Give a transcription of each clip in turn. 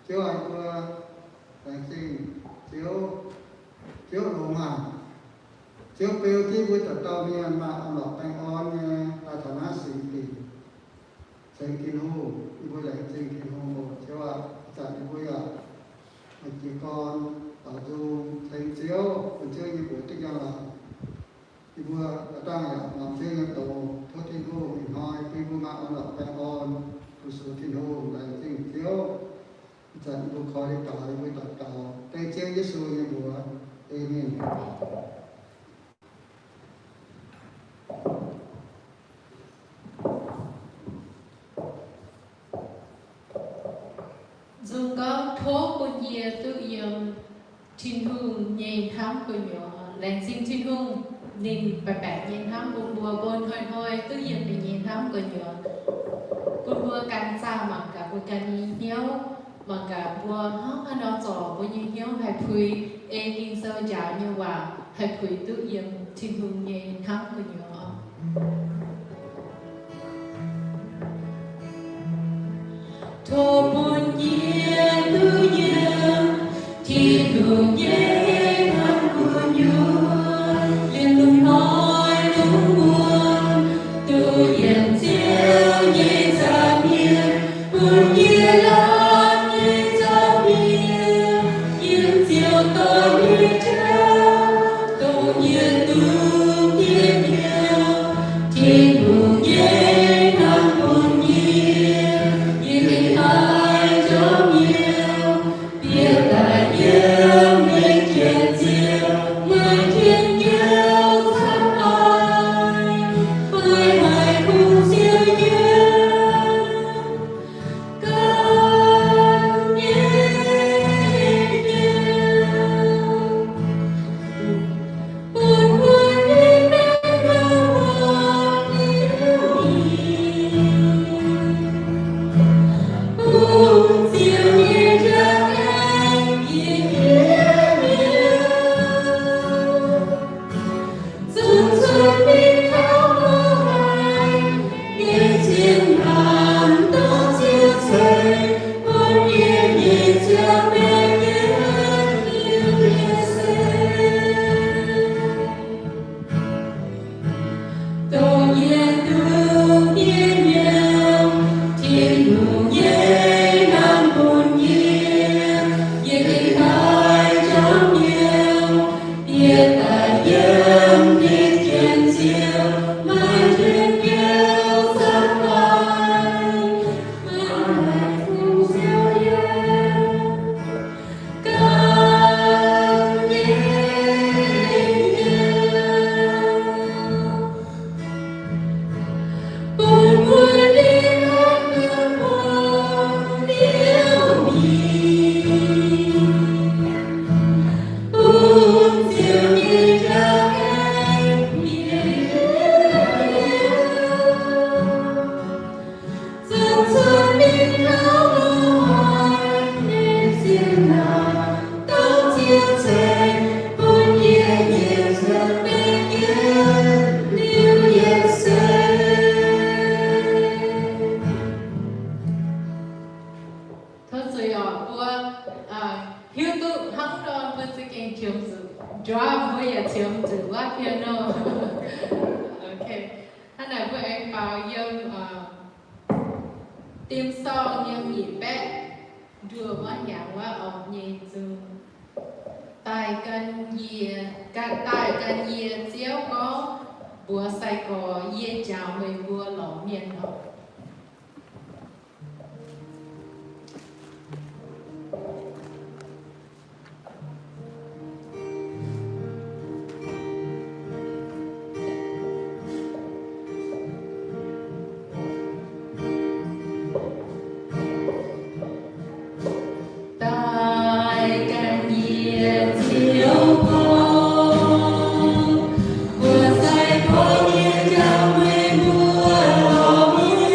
Ziouv aac, yie mbuo laengz zingh Ziouv. Ziouv longx haic. Ziouv beu jienv mbuo dauh dauh mienh maaih orn-lorqc baengh orn nyei daaih taux naaiv singx dinc, ceng Tin-Hungh. Yie mbuo laengz zingh Tin-Hungh oc. Ziouv aac, ih zanc yie mbuo yaac jiez gorn doix nzung ceng Ziouv, bun Ziouv nyei mbuox duqv njang-laangc. Yie mbuo aac dangh yaac muangx Ziouv nyei doz. Tov Tin-Hungh ih hnoi bun yie mbuo maaih orn-lorqc baengh orn, fu-sux Tin-Hungh. Laengz zingh Ziouv. Ih zanc yie mbuo koi daux, yie mbuo daux gaux dengv Ziouv Yesu nyei mbuox. Aamen. Nzung gorngv, tov bun yie duqv yiem Tin-Hungh nyei hnamv gu'nyuoz. Laengz zingh Tin-Hungh, ninh baeqc baeqc nyei hnamv bun mbuo, mbuo hnoi-hnoi duqv yiem ninh nyei hnamv gu'nyuoz. Bun mbuo ganh zaah mangc gaax mbuo ganh nyei hnyouv, mangc gaax mbuo hnangv haaix nor zorc mbuo nyei hnyouv haih puix ei Ging-Sou njaaux nyei waac, haih puix duqv yiem Tin-Hungh nyei hnamv gu'nyuoz. Tov bun yie duqv yiem Tin-Hungh nyei hnamv gu'nyuoz, yiem lungh hnoi lungh muonz duqv yiem Ziouv nyei nza'hmien, bun yie laanh nyei nza'hmien yiem Ziouv dorn nyei jauv, dongh yie duqv diev hnyouv Tin-Hungh nyei hnamv bun yie. Yie gengh haih njormh hnyouv bieqc daaih yiem ninh janx-ziouv, maaih njien-youh camv haic, fai haih kungx siou yiem ganh nyei hnyouv. Dongh yie duqv diev hnyouv, Tin-Hungh nyei hnamv bun yie, yie gengh haih njormh hnyouv bieqc daaih yiem ninh janx-ziouv, maaih njien-youh camv haic, fai haih kungx siou yiem ganh nyei hnyouv. Bun mbuo ninh hnamv duqv bun liuz mingh, bun Ziouv nyei jauv aengx mienh liuz. Zuqc cuotv mingh taux lungh hnoi, ninh zinh ndaangc dorh Ziouv ceix bun yie nyei cuotv benx yiem liuz yiem seix. Tov zuiz oc, mbuo hiuv duqv hnangv nor mbuo za'gengh qiemx zuqc, njuov mbuo yaac qiemx zuqc wuov piano. Ok, hnangv naaic mbuo aengx faaux yiem Dim Sorng yiem yietc baeqv nduoh wuov hnyangx wuov orqc nyei nzung. Daaih gan yie, daaih gan yie, Ziouv gorngv, mbuox sai-gorx, yie njaaux meih mbuo lorz mienh oc. Daaih gan yie, Ziouv gorngv, mbuox sai-gorx, yie njaaux meih mbuo lorz mienh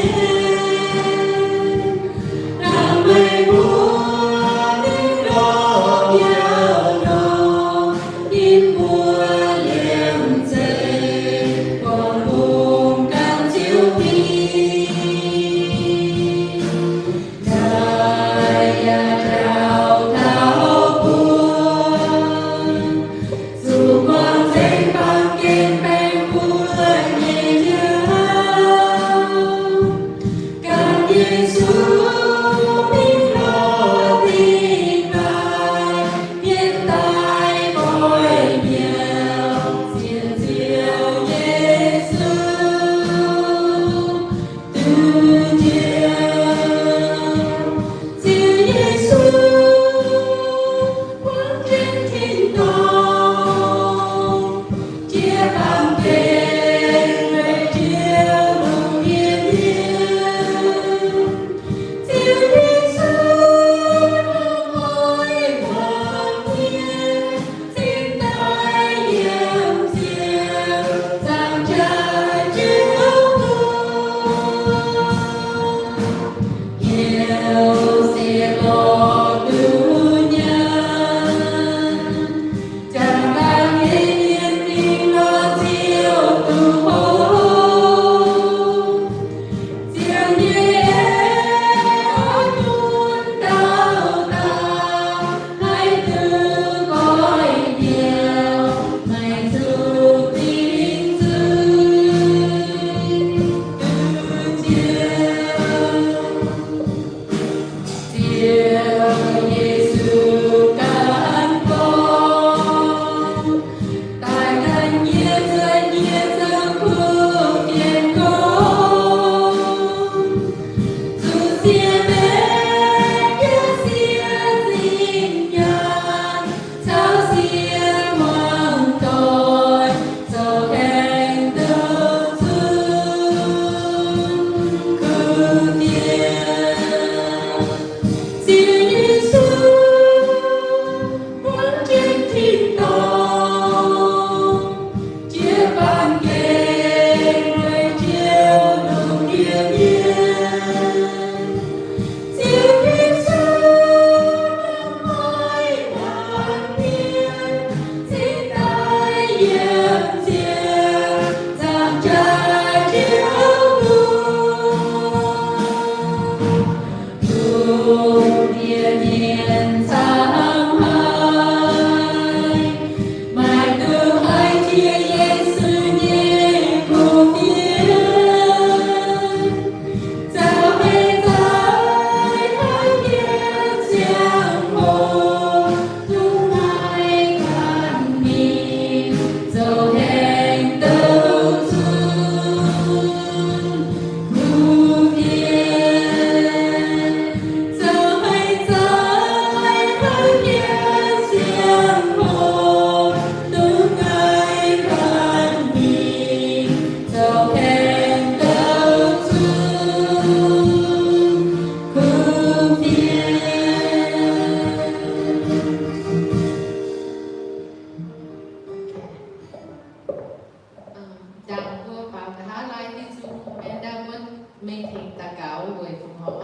Ndaangc mbuo baaux nqa'haav laai Yesu, mienh ndaangc mbuo mingh tengx daux gaux weic fongc horc.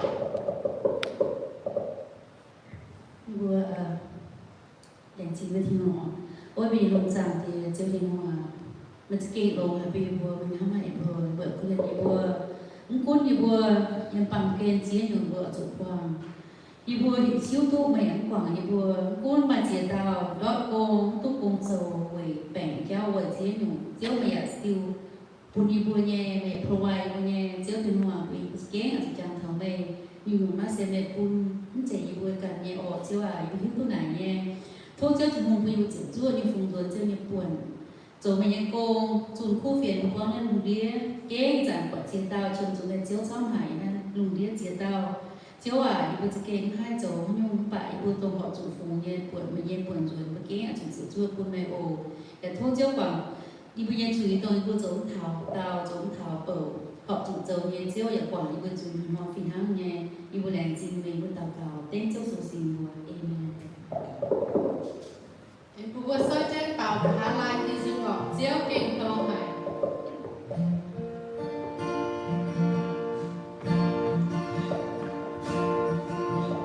Mbuo laengz zingh mbuo Tin-Hungh, o mbuo nyei Lungh Zaangc Diex, Ziouv Tin-Hungh aac, meih za'gengh longx haic mbuo, mbuo hnamv haic mbuo, mbuo kuv lienc yie mbuo, mv gunv yie mbuo yiem baamh gen ziex nyungc mbuo oix zuqc buangh. Yie mbuo hiuv duqv meih yaac mv guangc yie mbuo, mv gunv maaih ziex dauh ndortv gong, mv duqv gong zoux weic baengc jauv weic ziex nyungc, Ziouv meih yaac still bun yie mbuo nyei, meih provide yie mbuo nyei. Ziouv Tin-Hungh aac, mbuo za'gengh oix zuqc jangx taux meih. Nyungc-nyungc naaiv se meih bun, mv zeiz yie mbuo ganh nyei orqc, Ziouv aac. Yie mbuo hiuv duqv naaic nyei. Tov Ziouv Tin-Hungh bun yie mbuo ziepc zuoqv nyei fungx nzuonx Ziouv nyei buonc, zoux meih nyei gong, zunh kuv fienx buangv naaiv lungh ndiev, gengh zanc buatc ziex dauh qiemx zuqc meih Ziouv camv haic naaiv lungh ndiev ziex dauh. Ziouv aac, yie mbuo za'gengh mv haih zoux haaix nyungc, mv baac yie mbuo dongh horpc zuqc fungx nyei buonc, meih nyei buonc nzuonx, mbuo gengh oix zuqc ziepc zuoqv bun meih oc. Yaac tov Ziouv guangc yie mbuo nyei zuiz, dongh yie mbuo zoux mv taux daauh, zoux mv taux bouc, horpc zuqc zoux nyei, Ziouv yaac guangc yie mbuo zuiz, mienh hnoi fih hnangv nyei. Yie mbuo laengz zingh meih, mbuo daux gaux dengv Ziouv Yesu nyei mbuox. Aamen. Mbuo mbuo souv jienv baaux nqa'haav laai nyei zingh lorqc, Ziouv gengh hlo haic.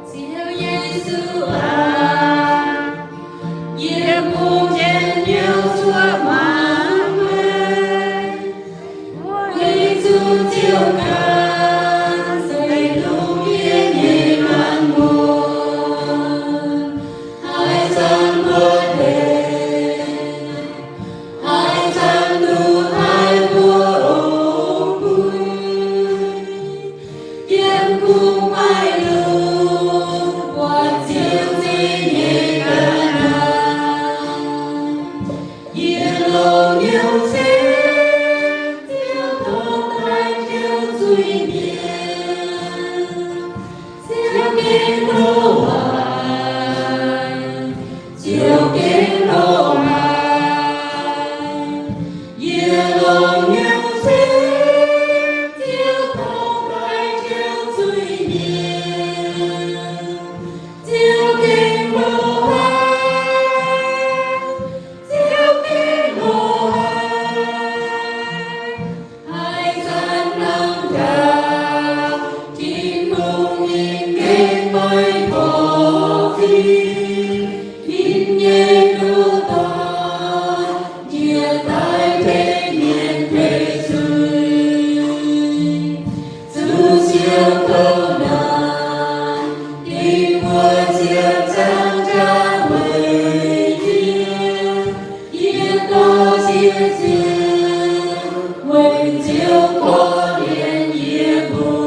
Ziouv Yesu aac, yie bun jienv hnyouv cuotv mangc meih, weic zuqc Ziouv ganh se longx yie nyei maanc muotc. Haaix zanc mbuo tengx, haaix zanc duqv haiz mbuo ong-mbuo, yiem gu'nguaaic lungh buatc Ziouv zingh nyei ga'naaiv. Yie longx hnyouv ceng Ziouv tov daaih jouh zuiz-mienh. Ziouv gengh hlo haic, Ziouv gengh hlo haic. Yie longx hnyouv ceng Ziouv tov daaih jouh zuiz-mienh. Ziouv gengh hlo haic, Ziouv gengh hlo haic. Haaix zanc hnangv jaax, Tin-Hungh ninh gengh maiv porv fim ninh nyei nduqc dorn, njiec daaih tengx mienh teix zuiz. Zuqc siou kouv naanc, dingc mbuo ziepc nzaangc jaax weic Ziouv. Yie dorh ziex nzunc weic Ziouv korv-lienh yie mbuo.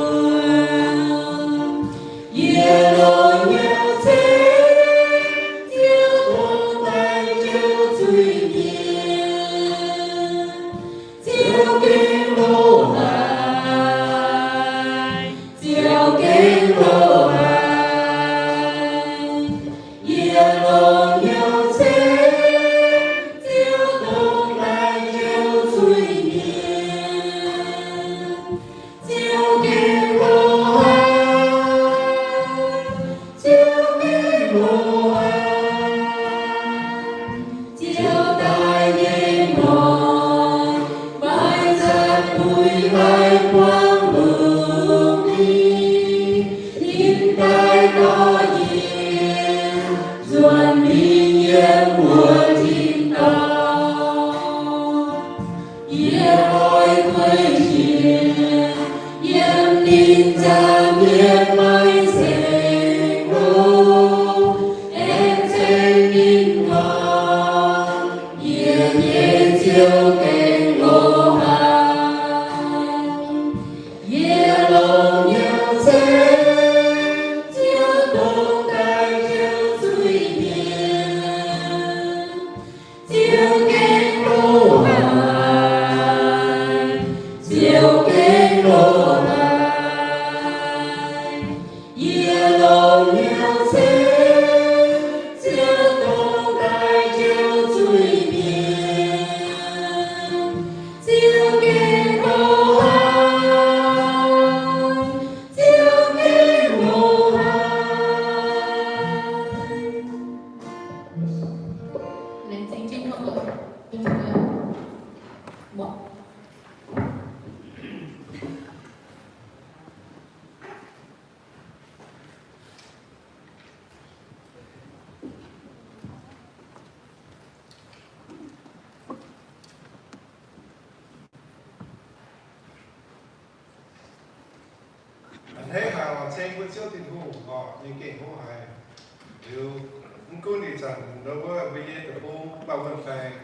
Yie longx hnyouv ceng Ziouv tov daaih jouh zuiz-mienh. Ziouv gengh hlo haic, Ziouv gengh hlo haic. Yie longx hnyouv ceng Ziouv tov daaih jouh zuiz-mienh. Ziouv gengh hlo haic, Ziouv gengh hlo haic. Ziouv daaih nyei hnoi, maiv zanc muic haiz buangv lungh ndiev, ninh daaih dorh yie nzuonx mingh yiem wuov tin-dorngh. Yie oix guei jiex yiem ninh nza'hmien maiv zeiz Mbuo Ziouv Tin-Hungh oc, ninh gengh hlo haic. Liuz, mv gunv ih zanc ndau wuov mbuo nyei deic-bung maaih wuonh baengc,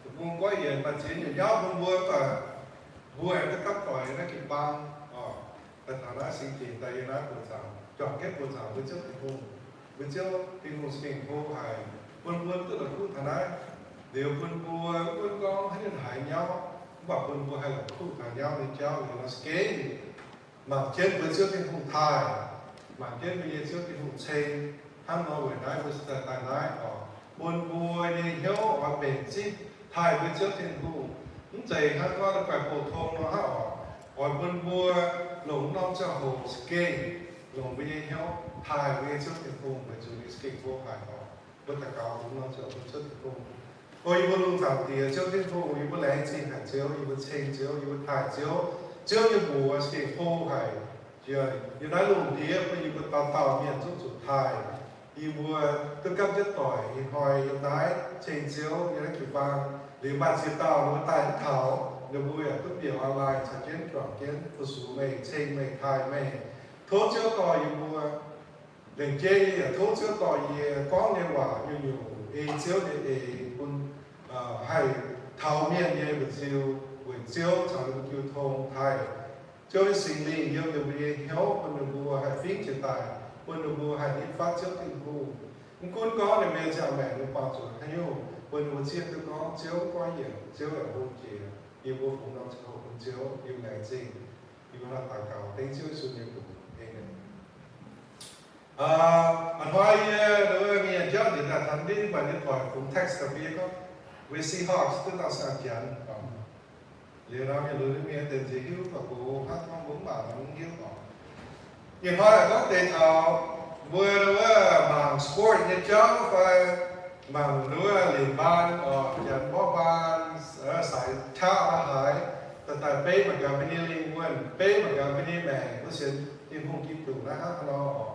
deic-bung goiv yienc maaih ziex nyungc nyauv bun mbuo, mv baac mbuo aengx duqv gapv doic naaiv jiu-baang oc. Daaih taux naaiv singx dinc daaih yiem naaiv buoz-zaangc, juangc jienv buoz-zaangc mbuo Ziouv Tin-Hungh. Mbuo Ziouv Tin-Hungh gengh hlo haic, bun mbuo duqv la'kuqv taux naaiv. Liuz bun mbuo mv gunv gorngv haaix nyungc haaix nyauv, mv baac bun mbuo haih la'kuqv taux nyauv nyei jauv liuz nor za'gengh mangc jienv mbuo Ziouv Tin-Hungh taaih, mangc jienv mbuo nyei Ziouv Tin-Hungh ceng. Hnangv nor weic naaiv mbuo daaih naaiv oc, bun mbuo nyei hnyouv oix mbenc zipv taaih mbuo Ziouv Tin-Hungh. Mv zeiz hnangv gorngv guaih bouh tong nor hnangv oc. Oix bun mbuo longc norm ziangh hoc za'gengh longc mbuo nyei hnyouv taaih mbuo nyei Ziouv Tin-Hungh weic zuqc ninh za'gengh hlo haic oc. Mbuo daux gaux bun norm ziangh hoc Ziouv Tin-Hungh. O yie mbuo lungh zaangc Diex, Ziouv Tin-Hungh, yie mbuo laengz zingh haic Ziouv, yie mbuo ceng Ziouv, yie mbuo taaih Ziouv. Ziouv nyei mbuox za'gengh hlo haic. Yie, yie naaiv lungh ndiev bun yie mbuo dauh dauh mienh zungv zuqc taaih. Yie mbuo duqv gapv jienv doic ih hnoi yiem naaiv ceng Ziouv yiem naaiv jiu-baang. Liuz maaih ziex dauh ninh mbuo daaih mv taux, ninh mbuo yaac duqv bieqc online caux jienv juangc jienv fu-sux meih, ceng meih, taaih meih. Tov Ziouv dorh yie mbuo. Lengc jeiv yie yaac tov Ziouv dorh yie gorngv nyei waac nyungc-nyungc ei Ziouv nyei eix bun haih taux mienh nyei mba'nziu, weic Ziouv caux ninh mbuo jiu tong taaih. Ziouv nyei Singx Lingh yiem ninh mbuo nyei hnyouv bun ninh mbuo haih fingx jiex daaih, bun ninh mbuo haih nitv fatv Ziouv Tin-Hungh. Mv gunv gorngv ninh mbuo nyei ziangh maengc ninh buangh zuqc haaix nyungc, bun ninh mbuo zieqv duqv gorngv Ziouv goiv yienc, Ziouv yaac hlo jiex. Yie mbuo fungx norm ziangh hoc bun Ziouv, yie mbuo laengz zingh. Yie mbuo daux gaux dengv Ziouv Yesu nyei mbuox. Aamen. A'hnoi yie mingh jauv njiec daaih taux ndiev, mv baac yie doic fungx text gaax mbuo gorngv, Seahawks duqv dauh siang-janx. Liuz nor mienh lunx mienh deix nziex hiuv baac gox hnangv gorngv mbuo mv mangc nor mv hiuv oc. Ih hnoi aengx gorngv deix taux mbuo wuov mangc sport nyei jauv fai mangc wuov linc mbaan oc, janx mborqv mbaan, saaix qaqv haaix, daaih daaih beiv mangc gaax mbuo nyei lingh wuonh, beiv mangc gaax mbuo nyei maengc, mbuo sienx Tin-Hungh Giduc naaiv hnangv haaix nor oc.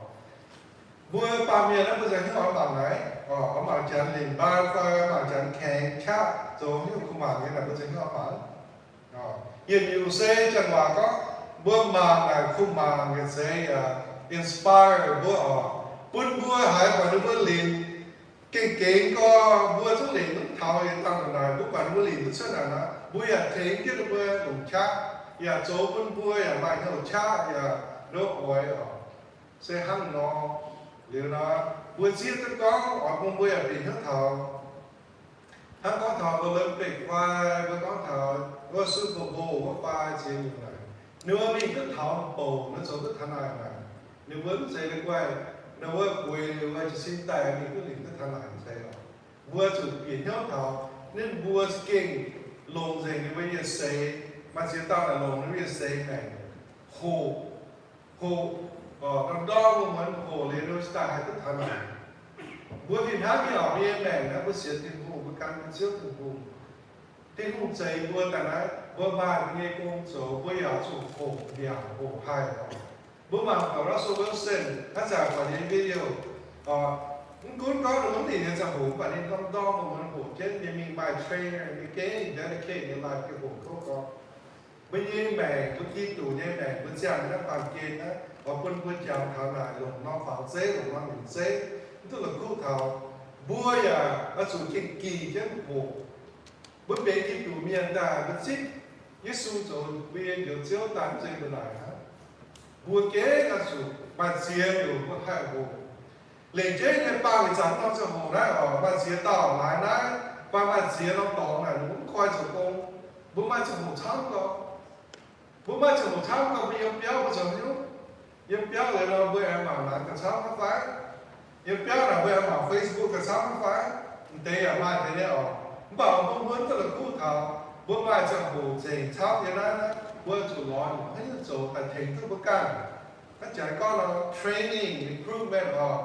Mbuo baamh mienh naaiv mbuo nzengc hnangv oix mangc naaiv oc, oix mangc janx linc mbaan fai mangc janx kaengx qaqv zoux haaix nyungc kuh mangc nyei naaic, mbuo nzengc hnangv oix mangc. Yietc nyungc se janx waac gorngv mbuo mangc naaic kuh mangc yietc zeiz yaac inspire mbuo oc, bun mbuo haiz buatc ninh mbuo linc gengh gengx gorx, mbuo zungv linc mv taux yietc dangh naaic, mbuo buatc ninh mbuo linc duqv cuotv naaic nor, mbuo yaac tengx jienv ninh mbuo longc qaqv, yaac zoux bun mbuo yaac maaih hnyouv qaqv yaac ndoqv oix oc. Se hnangv nor, liuz nor, mbuo zieqv duqv gorngv oix bun mbuo yaac bieqc hnyouv taux hnangv gorngv taux Olympic fai mbuo gorngv taux wuov Super Bowl wuov fai ziex nyungc naaic, ninh mbuo mingh duqv taux bouc, ninh zoux duqv taux naaic naaic, ninh mbuo mv zeiz ninh guaih, ninh mbuo bueix ninh mbuo jiez sin daaih mingh duqv ninh duqv taux naaic zeiz oc. Mbuo zuqc bieqc hnyouv taux ninh mbuo za'gengh longc nzengc ninh mbuo nyei seix, maaih ziex dauh naaic longc ninh mbuo nyei seix maengc hoqc, hoqc, ndorm ndorm mbuo muonz hoqc liuz ninh mbuo daaih haih duqv taux naaic. Mbuo fih hnangv mingh oc, mbuo nyei maengc naaiv mbuo sienx Tin-Hungh, mbuo gan mbuo Ziouv Tin-Hungh. Tin-Hungh zeix mbuo daaih naaiv, mbuo maaih mbuo nyei gong zoux, mbuo yaac zuqc hoqc mbiaauc hoqc haih oc. Mbuo mangc gaax Russell Wilson, naaiv zanc buatc nyei video, mv gunv gorngv ninh mv lingc nyei ziangh hoc, mv baac ninh ndorm ndorm mbuo muonz hoqc jienv, ninh mingh maaih trainer, ninh gengh dedicate nyei life nyei hoqc kouv gorx. Mbuo nyei maengc, mbuo Giduc nyei maengc, mbuo ziangh nyei naaiv baamh gen naaiv, oix bun mbuo jangx taux naaic longc norm fangx zeiv, longc norm nyungc zeiv, mv duqv la'kuqv taux. Mbuo yaac oix zuqc gengh gih jienv hoqc. Mbuo benx Giduc mienh daaih, mbuo zipv Yesu zoux mbuo nyei Njoux Ziouv daaih, mv zeiz mbuo naaic hnangv. Mbuo gengh oix zuqc maaih ziex nyungc mbuo haih hoqc. Lengc jeiv nyei baamh ih zanc norm ziangh hoc naaiv oc, maaih ziex dauh laaix naaiv, fai maaih ziex norm dorngx naaic, mbuo mv koi zoux gong. Mbuo maaih ziangh hoc camv gorx. Mbuo maaih ziangh hoc camv gorx, mbuo yiem biauv mbuo zoux haaix nyungc? Yiem biauv liuz nor mbuo aengx mangc naaic gauh camv hnangv fai? Yiem biauv naaic mbuo aengx mangc Facebook gauh camv hnangv fai? M'deix yaac maaih deix nyei oc. Mv baac mbuo mbuo mv duqv la'kuqv taux mbuo maaih ziangh hoc zengc camv nyei naaiv, naaiv mbuo zuqc lorz nyungc haaix nyungc zoux daaih tengx duqv mbuo ganh. Naaiv janx gorngv nor training improvement oc.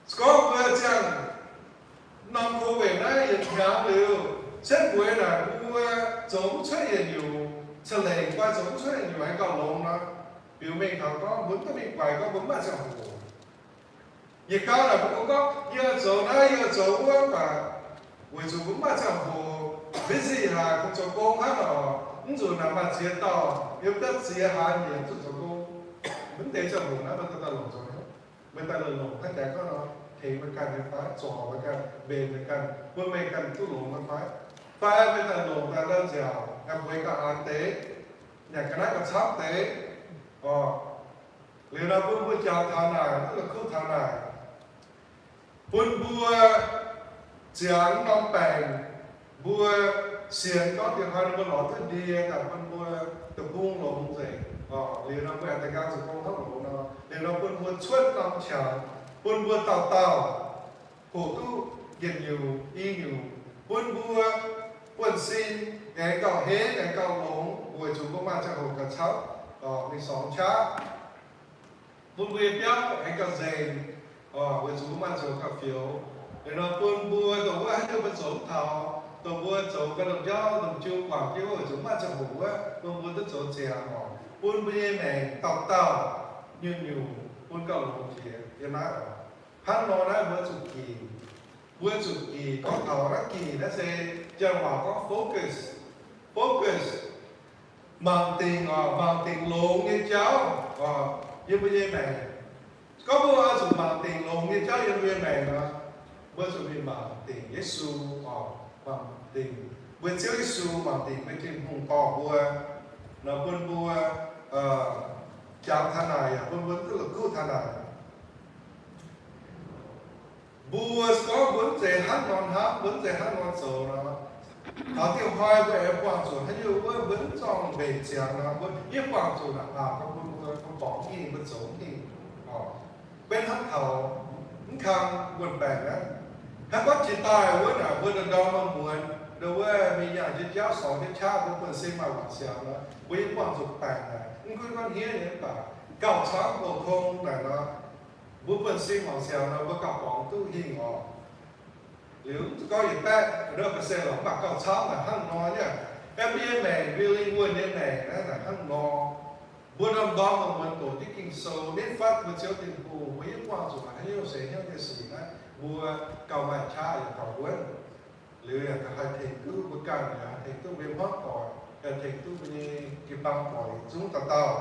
Se gorngv mbuo ziangh norm COVID naaiv yietc hnyangx liuz, setv mueiz naaic mbuo zoux mv cuotv yietc nyungc, ca'lengc fai zoux mv cuotv yietc nyungc aengx gauh longx nor, biux mengh taux gorngv mbuo mv duqv mingh guaix gorngv mbuo mv maaih ziangh hoc. Yietc gau naaic mbuo gorngv, yie zoux naaiv, yie zoux wuov, mv baac weic zuqc mbuo mv maaih ziangh hoc, busy haic, kungx zoux gong hnangv oc. Mv nzunc naaic maaih ziex dauh yiem daaih ziex hlaax nyiec zuqc zoux gong. Mv deix ziangh hoc naaiv meih daaih longc zoux hnyouv, meih daaih longc haaix jaax gorngv nor, tengx meih ganh nyei fai, zorc meih ganh, mbenc meih ganh, bun meih ganh duqv longx nyei fai? Fai meih daaih longc daaih ndau nziaauc, yaac mbuox ga'naaiv deix, yaac ga'naaiv ga'camv deix, orqc, liuz nor bun mbuo jangx taux naaic, duqv la'kuqv taux naaic, bun mbuo ziangx norm baengc, mbuo sienx gorngv diuh hnoi ninh mbuo lorz duqv ndie daaih bun mbuo deic-bung longx nzengc. Liuz nor mbuo aengx daaih nqaang zuqc gong hnangv loz nor, liuz nor bun mbuo cuotv norm qangx, bun mbuo dauh dauh hoqc duqv yietc nyungc i nyungc, bun mbuo buonv-sin aengx gauh henv aengx gauh longx, weic zuqc mbuo maaih ziangh hoc gauh camv, mingh sorngx qaqv. Bun mbuo nyei biauv aengx gauh nzengc, weic zuqc mbuo maaih ziangh hoc gauh fioux. Liuz nor bun mbuo dongh wuov haaix nyungc mbuo zoux mv taux, dongh mbuo zoux ga'ndongx jauv lomh jiu guangc jienv wuov, weic zuqc maaih ziangh hoc wuov bun mbuo duqv zoux ziangx oc. Bun mbuo nyei maengc dauh dauh nyungc-nyungc bun gauh longx jiex yiem naaiv oc. Hnangv nor naaiv mbuo zuqc ginc, mbuo zuqc ginc gorngv taux naaiv ginc naaiv se janx waac gorngv focus, focus, mangc dingc oc, mangc dingc longx nyei jauv oc yiem mbuo nyei maengc. Gorngv mbuo oix zuqc mangc dingc longx nyei jauv yiem mbuo nyei maengc nor, mbuo zuqc mingh mangc dingc Yesu oc, mangc dingc mbuo Ziouv Yesu, mangc dingc mbuo Tin-Hungh dorh mbuo nor, bun mbuo jangx taux naaic yaac bun mbuo duqv la'kuqv taux naaic. Mbuo gorngv mbuo mv zeiz hnangv nor hnamv, mbuo mv zeiz hnangv nor zoux nor, taux diuh hnoi mbuo aengx buangh zuqc haaix nyungc wuov, mbuo mv zorng mbenc ziangx nor, mbuo yie buangh zuqc naaic aac, mbuo mbuo mbuo borngz hingh, mbuo zoux hingh. Benv hnangv taux mv kang wuon-baengc naaiv, hnangv gorngv jiex daaih wuov naaic, mbuo ndorm-ndorm muonz, ndorm wuov mingh nyaanh jienv jauv, sorngx jienv qaqv, mbuo buonv-sin maaih waac siangx nor, mbuo yie buangh zuqc baengc naaic, mv gunv gorngv hniev nyei mv baac gauh camv mbuo kong naaic nor, mbuo buonv-sin maaih siangx nor, mbuo gauh borngz duqv hingh oc. Liuz mv zuqc gorngv yietc baeqv, ndo ba'se lorqc, mv baac gauh camv naaic hnangv nor nyei. Aeqv, mbuo nyei maengc, mbuo lingh wuonh nyei maengc naaiv naaic hnangv nor. Mbuo ndorm-ndorm muonz doqc jienv Ging-Sou, nitv fatv mbuo Ziouv Tin-Hungh, mbuo yie buangh zuqc haaix nyungc seix hnyouv nyei sic naaiv, mbuo gauh maaih qaqv yaac gauh wuonv. Liuz yaac haih tengx duqv mbuo ganh, yaac haih tengx duqv mbuo nyei hmuangv doic, yaac tengx duqv mbuo nyei jiu-baang doic yietc zungv dauh dauh.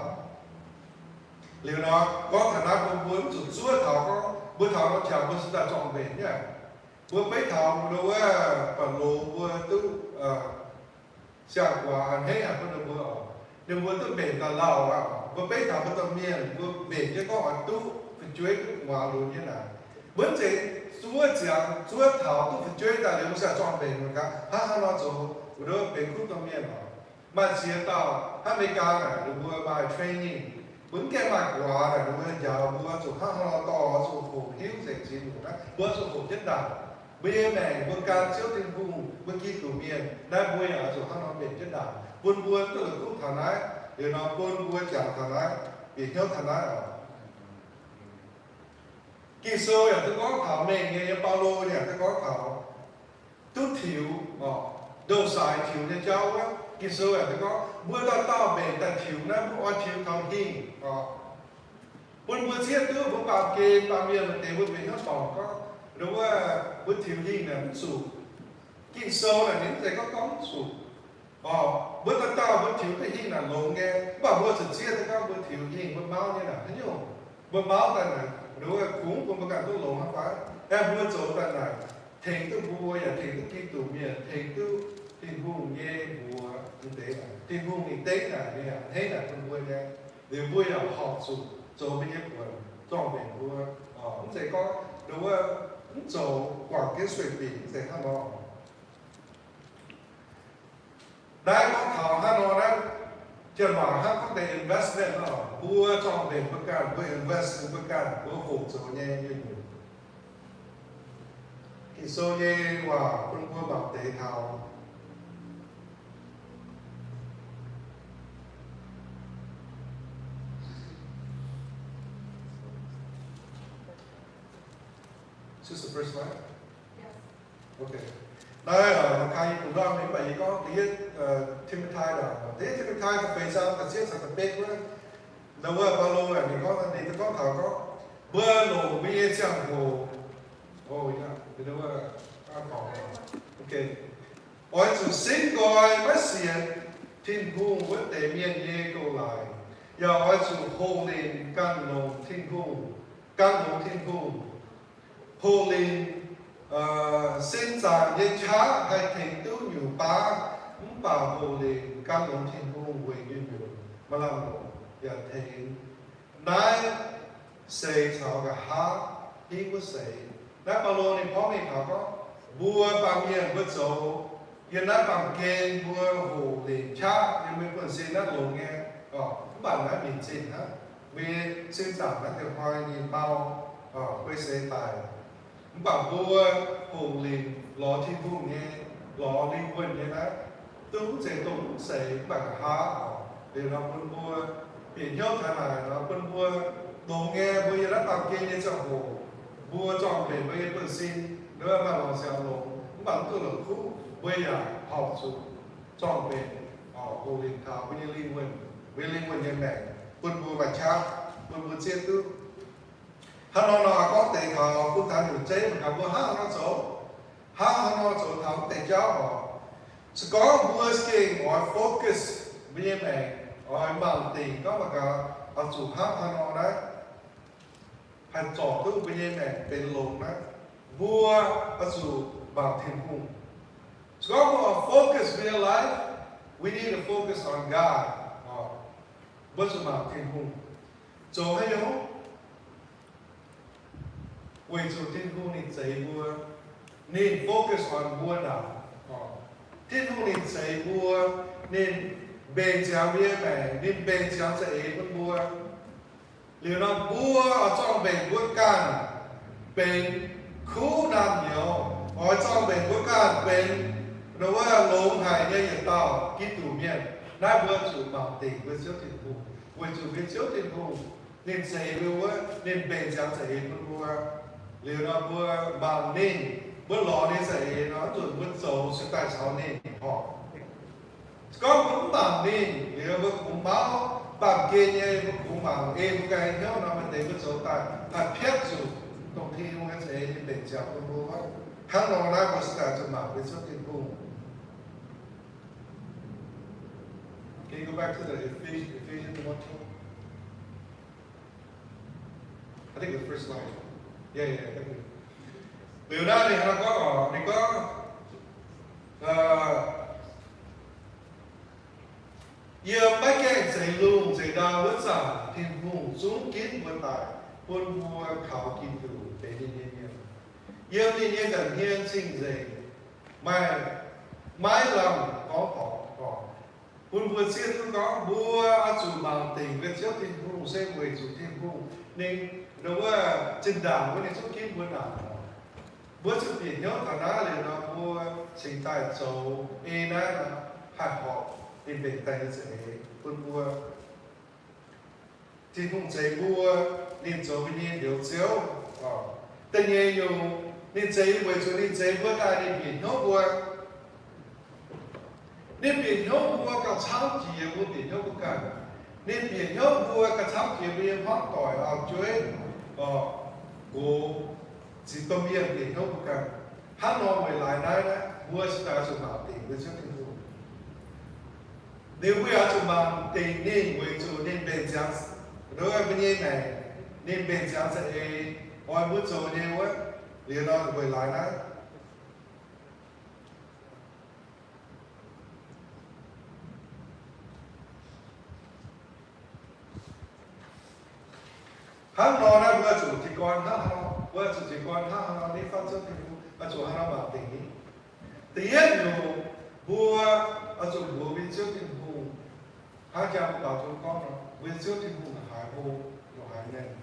Liuz nor, gorngv taux naaiv mbuo, mbuo mv zuqc zuov taux gorngv mbuo taux norm qangx mbuo se daaih zorng-mbenc nyei. Mbuo beiv taux mbuo wuov Baulo mbuo duqv siang-guaax a'hneiv haic bun ninh mbuo oc. Ninh mbuo duqv mbenc daaih lauh aqv. Mbuo beiv taux mbuo domh mienh, mbuo mbenc jienv gorngv oix duqv fu'jueiv duqv guaax lunx nyei naaic. Mbuo mv zeiz zuov ziangx zuov taux duqv fu'jueiv daaih liuz mbuo se zorng-mbenc mangc gaax hnangv haaix nor zoux, mbuo benx kuv domh mienh oc. Maaih ziex dauh hnangv America naaic, ninh mbuo maaih training, mbuo mv gaengh maaih guaax naaic, ninh mbuo njaaux mbuo zuqc hnangv haaix nor dorh, zuqc hoqc hiuv nzengc ziex nyungc naaiv, mbuo zuqc hoqc jienv ndaangc. Mbuo nyei maengc, mbuo gan Ziouv Tin-Hungh, mbuo Giduc mienh naaiv, mbuo yaac zuqc hnangv nor mbenc jienv ndaangc, bun mbuo duqv la'kuqv taux naaiv, liuz nor bun mbuo jangx taux naaiv, bieqc hnyouv taux naaiv oc. Ging-Sou yaac duqv gorngv taux mengh nyei, yiem Baulo yaac duqv gorngv taux duqv tiux, ndongc saaix tiux nyei jauv wuov. Ging-Sou yaac duqv gorngv mbuo dauh dauh mbenc daaih tiux naaiv, mbuo oix tiux taux hingh oc. Bun mbuo zieqv duqv mbuo baamh gen baamh mienh maaih deix mbuo benx hnyouv dorngc gorngv, wuov, mbuo tiux hingh naaic mv zuqc. Ging-Sou naaic ninh mv zeiz gorngv gorngv mv zuqc. Mbuo dauh dauh mbuo tiux duqv hingh naaic longx nyei, mv baac mbuo zuqc zieqv duqv gorngv mbuo tiux hingh mbuo mauv nyei naaic haaix nyungc. Mbuo mauv daaih naaic, wuov, kungx bun mbuo ganh duqv longx hnangv fai? Aeqv, mbuo zoux daaih naaic tengx duqv mbuo yaac tengx duqv Giduc mienh, tengx duqv Tin-Hungh nyei mbuox deix, Tin-Hungh ninh dengv naaic, ninh a'hneiv naaic bun mbuo nyei. Liuz mbuo yaac horpc zuqc zoux mbuo nyei buonc zorng-mbenc mbuo. Mv zeiz gorngv, wuov, mv zoux guangc jienv sueih binc, mv zeiz hnangv nor. Naaiv gorngv taux hnangv nor naaiv, janx waac hnangv gorngv deix investment nor, mbuo zorng-mbenc mbuo ganh, mbuo invest mbuo ganh, mbuo hoqc zoux nyei mienh. Ging-Sou nyei waac bun mbuo mangc deix taux. Choose the first slide. Okay. Naaiv, mangc gaax yie bungx ndorm mingh, mv baac yie gorngv da'yietv Ti^mo^tai, da'yietv Ti^mo^tai da'feix zaang da'cietv caux da'betv wuov, wuov Baulo ninh gorngv, ninh gorngv taux gorngv mbuo longc mbuo nyei ziangh hoc, oix zuqc simv nqoi maiv sienx Tin-Hungh wuov deix mienh nyei gouv-laaix. Yaac oix zuqc hoqc lingc gan longx Tin-Hungh, gan longx Tin-Hungh. Hoqc lingc sin zaangc nyei qaqv haih tengx duqv nyungc baav, mv baac hoqc lingc gan longx Tin-Hungh weic nyungc-nyungc maaih lamh longc yaac tengx. Naaiv seix caux nqa'haav hiuv wuov seix. Naaiv Baulo ninh porv mengh taux gorngv mbuo baamh mienh mbuo zoux yiem naaiv baamh gen mbuo hoqc lingc qaqv yiem mbuo buonv-sin naaiv longx nyei, mv baac naaiv minc zinh hnangv. Mbuo sin zaangc naaiv deix hnoi ninh mau guei seix daic. Mv baac mbuo hoqc lingc lorz Tin-Hungh nyei, lorz lingh wuonh nyei naaiv, duqv mv zeiz dongh mv seix mv baac nqa'haav oc. Liuz nor bun mbuo bieqc hnyouv taux naaic nor bun mbuo longx nyei, mbuo yiem naaiv baamh gen nyei ziangh hoc, mbuo zorng-mbenc mbuo nyei buonv-sin, mbuo maaih longc siangx longx, mv baac mv duqv la'kuqv, mbuo yaac horpc zuqc zorng-mbenc, hoqc lingc taux mbuo nyei lingh wuonh, mbuo nyei lingh wuonh nyei maengc, bun mbuo maaih qaqv, bun mbuo zieqv duqv. Hnangv nor nor gorngv deix taux bun taux nyungc zeiv mangc gaax mbuo hnangv haaix nor zoux, hnangv haaix nor zoux taux mv deix jauv oc. Se gorngv mbuo gengh oix focus mbuo nyei maengc, oix mangc dingc gorngv mangc gaax oix zuqc hnangv haaix nor naaiv haih zorc duqv mbuo nyei maengc benx longx naaiv, mbuo oix zuqc mangc Tin-Hungh. Se gorngv mbuo oix focus mbuo nyei life, we need to focus on God. Mbuo zuqc mangc Tin-Hungh. Zoux haaix nyungc? Weic zuqc Tin-Hungh ninh zeix mbuo, ninh focus on mbuo naaic. Tin-Hungh ninh zeix mbuo, ninh mbenc ziangx mbuo nyei maengc, ninh mbenc ziangx za'eix bun mbuo. Liuz nor mbuo oix zorng-mbenc mbuo ganh benx kuv naamh nyouz, oix zorng-mbenc mbuo ganh benx wuov longx haic nyei yietc dauh Giduc mienh. Naaiv mbuo zuqc mangc dingc mbuo Ziouv Tin-Hungh, weic zuqc mbuo Ziouv Tin-Hungh ninh zeix mbuo wuov, ninh mbenc ziangx za'eix bun mbuo. Liuz nor mbuo mangc ninh, mbuo lorz ninh za'eix nor, nzunc mbuo zoux se daaih caux ninh horpc. Se gorngv mbuo mv mangc ninh, liuz mbuo kungx mauv baamh gen nyei, mbuo kungx mangc ei mbuo ganh hnyouv nor, maaih deix mbuo zoux daaih haih piatv zuqc dongh Tin-Hungh nyei za'eix ninh mbenc ziangx bun mbuo. Hnangv nor naaiv mbuo se daaih zuqc mangc mbuo Ziouv Tin-Hungh. Can you go back to the Ephesians, Ephesians one twelve? I think the first line. Yeah, yeah, thank you. Liuz naaiv ninh hnangv gorngv oc, ninh gorngv, yiem maiv gaengh zeix lungh zeix ndau wuov zanc Tin-Hungh zungv ginv mbuo daaih bun mbuo kaux Giduc benx ninh nyei mienh. Yiem ninh nyei nza'hmien cing-nzengc, maaih maiv lamh gorngv dorngx oc. Bun mbuo zieqv duqv gorngv mbuo oix zuqc mangc dingc mbuo Ziouv Tin-Hungh se weic zuqc Tin-Hungh ninh wuov zinh ndaangc wuov ninh zungv ginv mbuo naaic. Mbuo zuqc bieqc hnyouv taux naaiv liuz nor, mbuo cingx daaih zoux ei naaiv nor, haih horpc ninh mbenc daaih nyei za'eix bun mbuo. Tin-Hungh zeix mbuo, ninh zoux mbuo nyei Njoux Ziouv. Da'nyeic nyungc, ninh zeix weic zuqc ninh zeix mbuo daaih ninh bieqc hnyouv mbuo. Ninh bieqc hnyouv mbuo gauh camv jiex mbuo bieqc hnyouv mbuo ganh. Ninh bieqc hnyouv mbuo gauh camv jiex mbuo nyei hmuangv doic, auv-jueiv, gox, ziex domh mienh bieqc hnyouv mbuo ganh. Hnangv nor weic laaix naaiv, naaiv mbuo cingx daaih zuqc mangc dingc mbuo Ziouv Tin-Hungh. Liuz mbuo yaac zuqc mangc dingc ninh weic zuqc ninh mbenc ziangx, mbuo nyei maengc, ninh mbenc ziangx za'eix oix mbuo zoux nyei wuov. Liuz nor weic laaix naaiv, hnangv nor naaiv mbuo zuqc jiez gorn hnangv haaix nor, mbuo zuqc jiez gorn hnangv haaix nor, ninh fangv Ziouv Tin-Hungh oix zuqc haaix nor mangc dingc ninh. Da'yietv nyungc, mbuo oix zuqc mbuox mbuo nyei Ziouv Tin-Hungh, hnangv jang mbuo baaux nzung gorngv nor, mbuo nyei Ziouv Tin-Hungh haiz hlo, haiz maengh.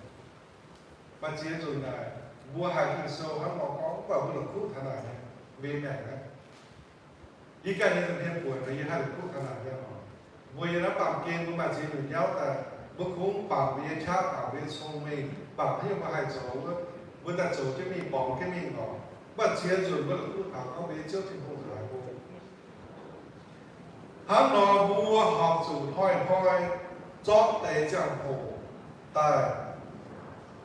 Maaih ziex nzunc naaic, mbuo haih Ging-Sou hnangv nor gorngv, mv baac mbuo la'kuqv taux naaic nyei, mbuo nyei maengc aqv. Yie ganh nyei nza'hmien buatc nor, yie haih la'kuqv taux naaic nyei oc. Mbuo yiem naaiv baamh gen mbuo maaih ziex nyungc nyauv daaih, mbuo kungx bangc mbuo nyei qaqv, bangc mbuo nyei cong-mengh, bangc haaix nyungc mbuo haih zoux wuov, mbuo daaih zoux jienv mingh, borngz jienv mingh oc. Mv baac ziex nzunc mbuo la'kuqv taux gorngv mbuo nyei Ziouv Tin-Hungh haiz mbuo. Hnangv nor mbuo horpc zuqc hnoi-hnoi zorqv deix ziangh hoc daaih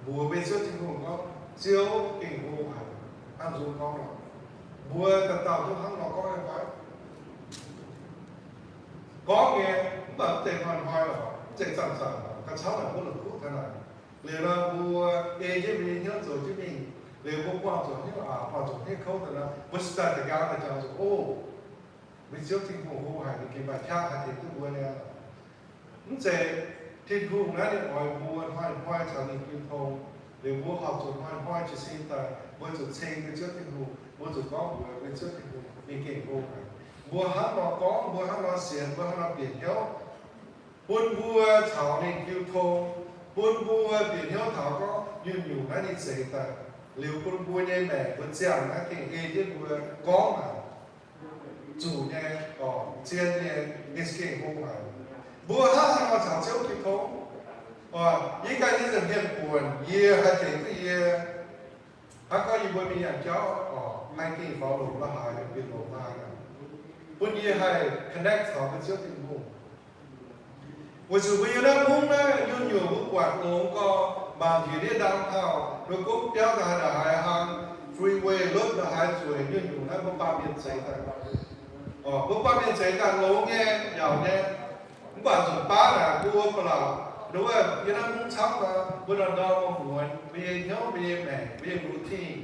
mbuox mbuo nyei Ziouv Tin-Hungh gorngv, Ziouv, gengh hlo haic, hnangv nzung gorngv nor. Mbuo dauh dauh duqv hnangv nor gorngv nyei fai? Gorngv nyei, mv baac mv zeiz hnoi-hnoi oc. Mv zeiz zanc-zanc, gauh camv naaic mbuo la'kuqv taux naaic. Liuz nor mbuo ei jienv mbuo nyei hnyouv zoux jienv mingh. Liuz mbuo buangh zuqc hnyouv aac, buangh zuqc hnyouv kouv daaih nor, mbuo study ga'nqaang daaih jangx zuqc, o, mbuo Ziouv Tin-Hungh hlo haic, ninh gengh maaih qaqv haih tengx duqv mbuo niaa. Mv zeiz, Tin-Hungh naaiv ninh oix mbuo hnoi-hnoi caux ninh jiu tong. Liuz mbuo horpc zuqc hnoi-hnoi jiez sin daaih, mbuo zuqc ceng mbuo Ziouv Tin-Hungh, mbuo zuqc gorngv mbuox mbuo Ziouv Tin-Hungh ninh gengh hlo haic. Mbuo hnangv nor gorngv, mbuo hnangv nor sienx, mbuo hnangv nor bieqc hnyouv, bun mbuo caux ninh jiu tong, bun mbuo bieqc hnyouv taux gorngv nyungc-nyungc naaiv ninh zeix daaih. Liuz bun mbuo nyei maengc mbuo ziangh naaiv gengh ei jienv mbuo gorngv naaic, zuqc nyei, zien nyei, ninh gengh hlo haic. Mbuo hnangv haaix nor caux Ziouv jiu tong? Yie ganh nyei nza'hmien buonc, yie haih tengx duqv yie, hnangv gorngv yie mbuo mingh nyanc jauv, haih gengh faaux longc la'haaix, bieqc longc la'haaix, bun yie haih connect caux mbuo Ziouv Tin-Hungh. Weic zuqc mbuo yiem naaiv mungv naaiv nyungc-nyungc mbuo buatc longx gorx, mangc njiec ndiev downtown, mbuo gomv biauv ndongc haaix ndongc haaix hlang, freeway, รถ ndongc haaix zueiz, nyungc-nyungc naaiv mbuo baamh mienh zeix daaih. Mbuo baamh mienh zeix daaih longx nyei, yaac nyei. Mv baac nzunc baav naaic mbuo ba'laqc, nduov, yiem naaiv mungv camv nor, mbuo ndorm-ndorm muonz, mbuo nyei hnyouv, mbuo nyei maengc, mbuo nyei routine,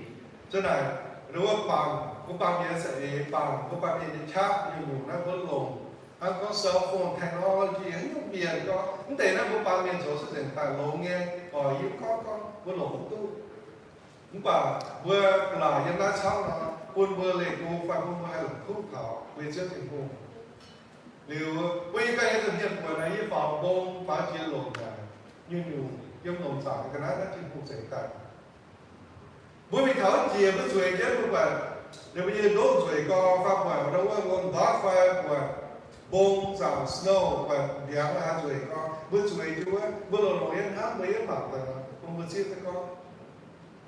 za'naaic, nduov, bangc mbuo baamh mienh za'eix, bangc mbuo baamh mienh nyei qaqv, nyungc-nyungc naaiv mbuo longc, hnangv gorngv cell phone technology haaix nyungc mienh gorngv, mv deix naaiv mbuo baamh mienh zoux se nzengc daaih longx nyei, oix yie gorngv gorngv mbuo longc mv duqv. Mv baac mbuo ba'laqc yiem naaiv camv nor, bun mbuo leih go fai bun mbuo haih la'kuqv taux mbuo nyei Ziouv Tin-Hungh. Liuz mbuo nyei ganh nyei nza'hmien buonc naaic, yie faaux mbong faaux jiex longc naaic, nyungc-nyungc yiem longc zaangc ga'naaiv naaiv Tin-Hungh zeix daaih. Mbuo mingh taux jiex mbuo zueiz jienv mbuo buatc, liuz mbuo nyei ndoqv nzueic gorx fai buatc ndau wuov wuom-ndoqv fai buatc mbong zaangc snow buatc ndiangx haaix nzueic gorx, mbuo zueiz jienv wuov, mbuo longc-longc yiem hnamv, mbuo yiem mangc daaih nor, bun mbuo zieqv duqv gorngv,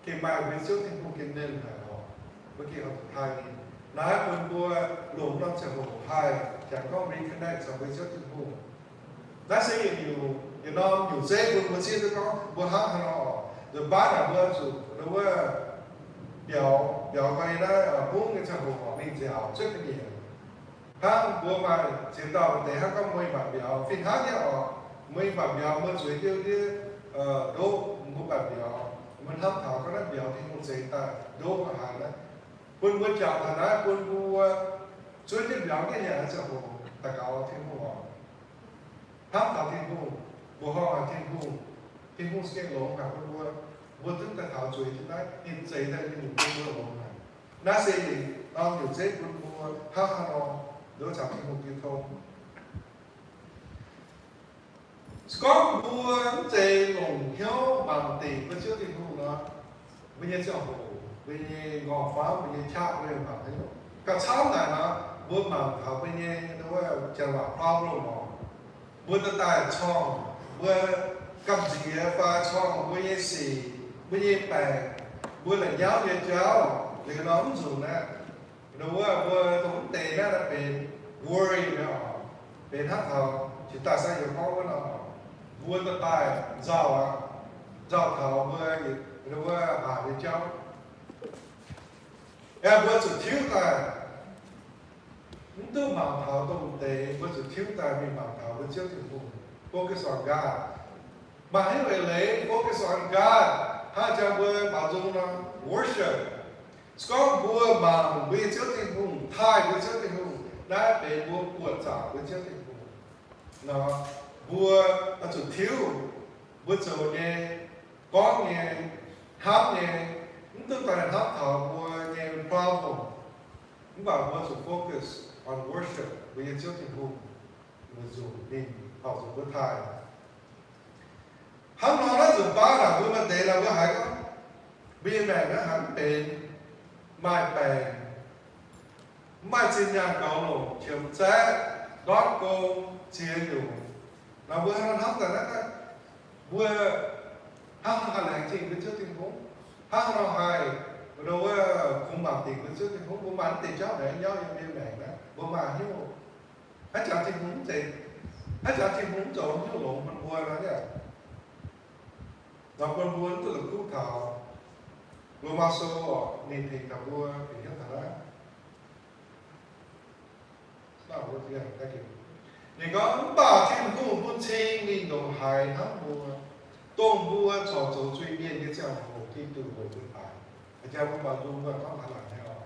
gengh maaih mbuo Ziouv Tin-Hungh gengh nernh haic oc. Mbuo gengh oix zuqc taaih ninh. Naaiv bun mbuo longc norm ziangh hoc haih jangx gorngv reconnect caux mbuo Ziouv Tin-Hungh. Naaiv se yietc nyungc, yietc norm nyungc zeiv bun mbuo zieqv duqv gorngv mbuo hnangv haaix nor oc. Nzunc baav naaic mbuo zuqc wuov mbiauz, mbiauz maaih naaiv bungv nyei ziangh hoc oc, mingh nziaauc cuotv ga'nyiec. Hnangv mbuo maaih ziex dauh maaih deix hnangv gorngv mbuo mingh mbatc mbiauz fih hnangv nyei oc. Mbuo mingh mbatc mbiauz, mbuo zueiz jienv ndiev ndoqv, mbuo mbatc mbiauz, mbuo hnamv taux gorngv naaiv mbiauz Tin-Hungh zeix daaih ndoqv haaix naaiv, bun mbuo jangx taux naaiv, bun mbuo zuov jienv mbiauz jienv nyanc ziangh hoc daux gaux Tin-Hungh oc. Hnamv taux Tin-Hungh, mbuoqc horngh haic Tin-Hungh, Tin-Hungh za'gengh longx haic bun mbuo. Mbuo duqv daaih taux zueiz jienv naaiv, ninh zeix daaih nyungc-nyungc bun mbuo longx haic. Naaiv se yietc norm nyungc zeiv bun mbuo hnangv haaix nor nduov caux Tin-Hungh jiu tong. Se gorngv mbuo mv zeiz longc hnyouv mangc dingc mbuo Ziouv Tin-Hungh nor, mbuo nyei ziangh hoc, mbuo nyei ngorc-famv, mbuo nyei qaqv, mbuo nyei mangc haaix nyungc gauh camv naaic nor, mbuo mangc taux mbuo nyei wuov janx waac problem oc. Mbuo daaih daaih corngh mbuo gamh nziex fai corngh mbuo nyei sic, mbuo nyei baengc, mbuo la'nyauv nyei jauv, liuz nor mv nzunc naaiv, wuov mbuo dongh mv deix naaiv benx worry mi'aqv oc. Benx hnangv taux jiex daaih sai yaac gorngv wuov nor, mbuo daaih daaih nzauh aqv, nzauh taux mbuo wuov aac nyei jauv. Aeqv, mbuo zuqc tiuv daaih, mv duqv mangc taux dongh deix, mbuo zuqc tiuv daaih mingh mangc taux mbuo Ziouv Tin-Hungh, focus on God. Maaih haaix nyungc eix leiz focus on God, hnangv jang mbuo baaux nzung nor, worship. Se gorngv mbuo mangc mbuo nyei Ziouv Tin-Hungh, taaih mbuo Ziouv Tin-Hungh, naaiv benx mbuo buoqc zaangc mbuo Ziouv Tin-Hungh nor, mbuo oix zuqc tiuv mbuo zoux nyei, gorngv nyei, hnamv nyei, mv duqv daaih hnamv taux mbuo nyei problem. Mv baac mbuo zuqc focus on worship mbuo nyei Ziouv Tin-Hungh, mbuo zuqc ninh horpc zuqc mbuo taaih. Hnangv nor naaiv nzunc baav naaic mbuo maaih deix naaic mbuo haiz gorngv mbuo nyei maengc naaiv haiz mv benx, maaih baengc, mv maaih zinh nyaanh goux longc, qiemx zaeqv, ndortv gong, ziex nyungc. Naaic mbuo hnangv nor hnamv daaih naaiv, mbuo hnangv haaix nor haih laengz zingh mbuo Ziouv Tin-Hungh? Hnangv haaix nor haih, wuov, kungx mangc dingc mbuo Ziouv Tin-Hungh? Mbuo maaih mv deix jauv naaic nyauv yiem mbuo nyei maengc naaiv, mbuo maaih hnyouv aqv, jangx Tin-Hungh mv zeiz, aqv, jangx Tin-Hungh mv zoux hnyouv longx bun mbuo nor, nor bun mbuo mv duqv la'kuqv taux Lomaa Sou oc, ninh tengx taux mbuo bieqc hnyouv taux naaiv. Ninh gorngv, mv baac Tin-Hungh bun cing mingh ndongc haaix hnamv mbuo, dongh mbuo corc zoux zuiz-mienh nyei ziangh hoc Giduc weic mbuo daic. Aa, jang mbuo maaih nzung mbuo gorngv taux naaic nyei oc.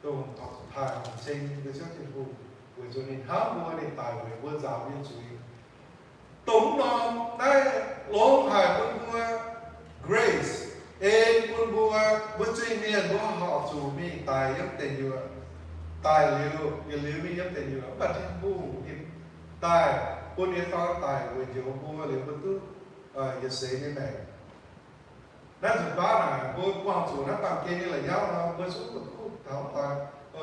Dongh taux taaih cing mbuo Ziouv Tin-Hungh weic zuqc ninh hnamv mbuo, ninh daic weic mbuo nzaaux mbuo nyei zuiz. Dongh mv norm naaiv longx haic bun mbuo grace, en bun mbuo, mbuo zuiz-mienh mbuo horpc zuqc mingh daic yiem deic nyuoqc, daic liuz, yietc liuz mingh yiem deic nyuoqc. Mv baac Tin-Hungh ninh daaih bun ninh nyei Dorn daic weic njoux mbuo liuz mbuo duqv yietc seix nyei maengc. Naaiv nzunc baav naaic mbuo buangh zuqc naaiv baamh gen nyei la'nyauv nor, mbuo zungv la'kuqv taux,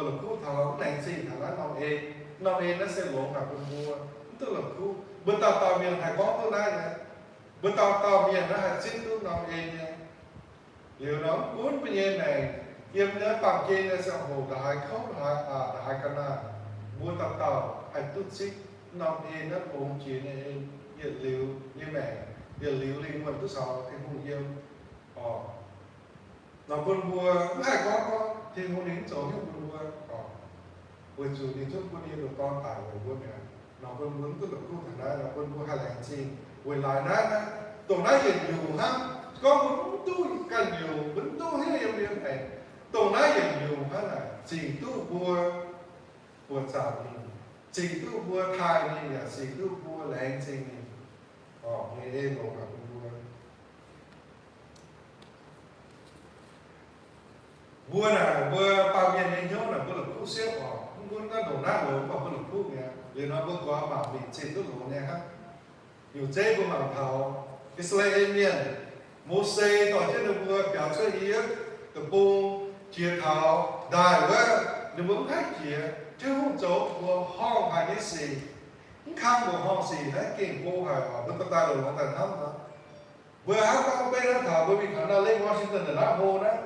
la'kuqv taux mv laengz zingh taux naaiv norm en. Norm en naaiv se longx haic bun mbuo, mv duqv la'kuqv. Mbuo dauh dauh mienh haih gorngv duqv naaiv nyei. Mbuo dauh dauh mienh naaiv haih zipv duqv norm en nyei. Liuz nor, mv gunv mbuo nyei maengc yiem naaiv baamh gen nyei ziangh hoc, ndongc haaix kouv, ndongc haaix aqc, ndongc haaix ga'naaiv, mbuo dauh dauh haih duqv zipv norm en naaiv longx jiex nyei en, yietc liuz nyei maengc, yietc liuz lingh wuonh duqv caux Tin-Hungh yiem. Oc, nor bun mbuo mv haih gorngv gorngv Tin-Hungh ninh mv zoux haaix nyungc bun mbuo, weic zuqc ninh zungv bun ninh nyei dorn daic weic mbuo mi'aqv. Nor bun mbuo mv duqv la'kuqv taux naaiv, nor bun mbuo haih laengz zingh weic laaix naaiv, naaiv, dongh naaiv yietc nyungc hnangv. Gorngv mbuo mv duqv ganh nyungc, mbuo mv duqv haaix nyungc yiem mbuo nyei maengc, dongh naaiv yietc nyungc hnangv naaic zingc duqv mbuo buoqc zaangc ninh, zingc duqv mbuo taaih ninh, yaac zingc duqv mbuo laengz zingh ninh. Oc, nyei ei longx haic bun mbuo. Mbuo naaic, mbuo baamh mienh nyei hnyouv naaic, mbuo la'kuqv siepv oc. Mv gunv naaiv ndongc naaiv longx, mv baac mbuo la'kuqv mi'aqv. Liuz nor mbuo gox maac mingh zinh duqv longx nyei hnangv. Nyungc zeiv mbuo mangc taux I^saa^laa^en Mienh, Mose dorh jienv ninh mbuo biaux cuotv I^yipv Deic-Bung, jiex taux ndaaih wuov, ninh mbuo mv haih jiex. Tin-Hungh zoux mbuoqc horngh haic nyei sic. Mv kang mbuoqc horngh sic naaiv gengh go haic oc. Mbuo dorh daaih longx daaih hnamv nor, mbuo hnamv gorngv beiv hnangv taux mbuo mingh taux naaiv Lake Washington naaiv hlo naaiv,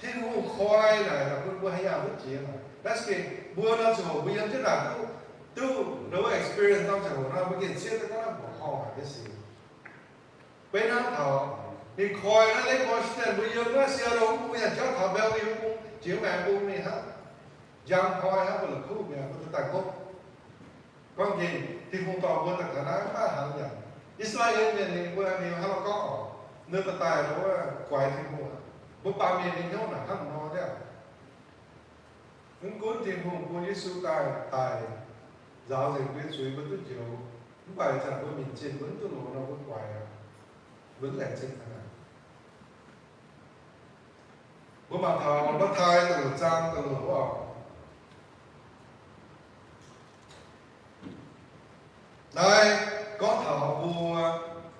Tin-Hungh koi naaic bun mbuo haaix yaangh duqv jiex naaic. Naaiv se mbuo nor ziangh hoc mbuo yiem jienv naaic duqv, duqv experience norm ziangh hoc nor, mbuo gengh zieqv duqv gorngv naaiv mbuoqc horngh haic nyei sic. Beiv hnangv taux ninh koi naaiv Lake Washington, mbuo yiem naaiv Seattle mv bung, yaac jauv taux Bellevue mv bung, jiex maengx bung mingh hnangv, njang koi hnangv, mbuo la'kuqv mi'aqv, mbuo duqv daaih ngopv. Gorngv nqemh Tin-Hungh dorh mbuo daaih taux naaiv mv maaih hnangv yaac. I^saa^laa^en Mienh ninh mbuo ninh hnangv nor gorngv oc, ninh daaih daaih wuov guaix Tin-Hungh aqv. Mbuo baamh mienh nyei hnyouv naaic hnangv nor niaa. Mv gunv Tin-Hungh bun Yesu daaih, daic nzaaux nzengc mbuo nyei zuiz, mbuo duqv njoux, mv baac ih zanc mbuo minc zinh mbuo mv duqv longx nor, mbuo guaix aqv. Mbuo mv laengz zingh hnangv naaic. Mbuo mangc taux Matv^taai da'luoqc zaang da'luoqc wuov oc. Naaiv gorngv taux mbuo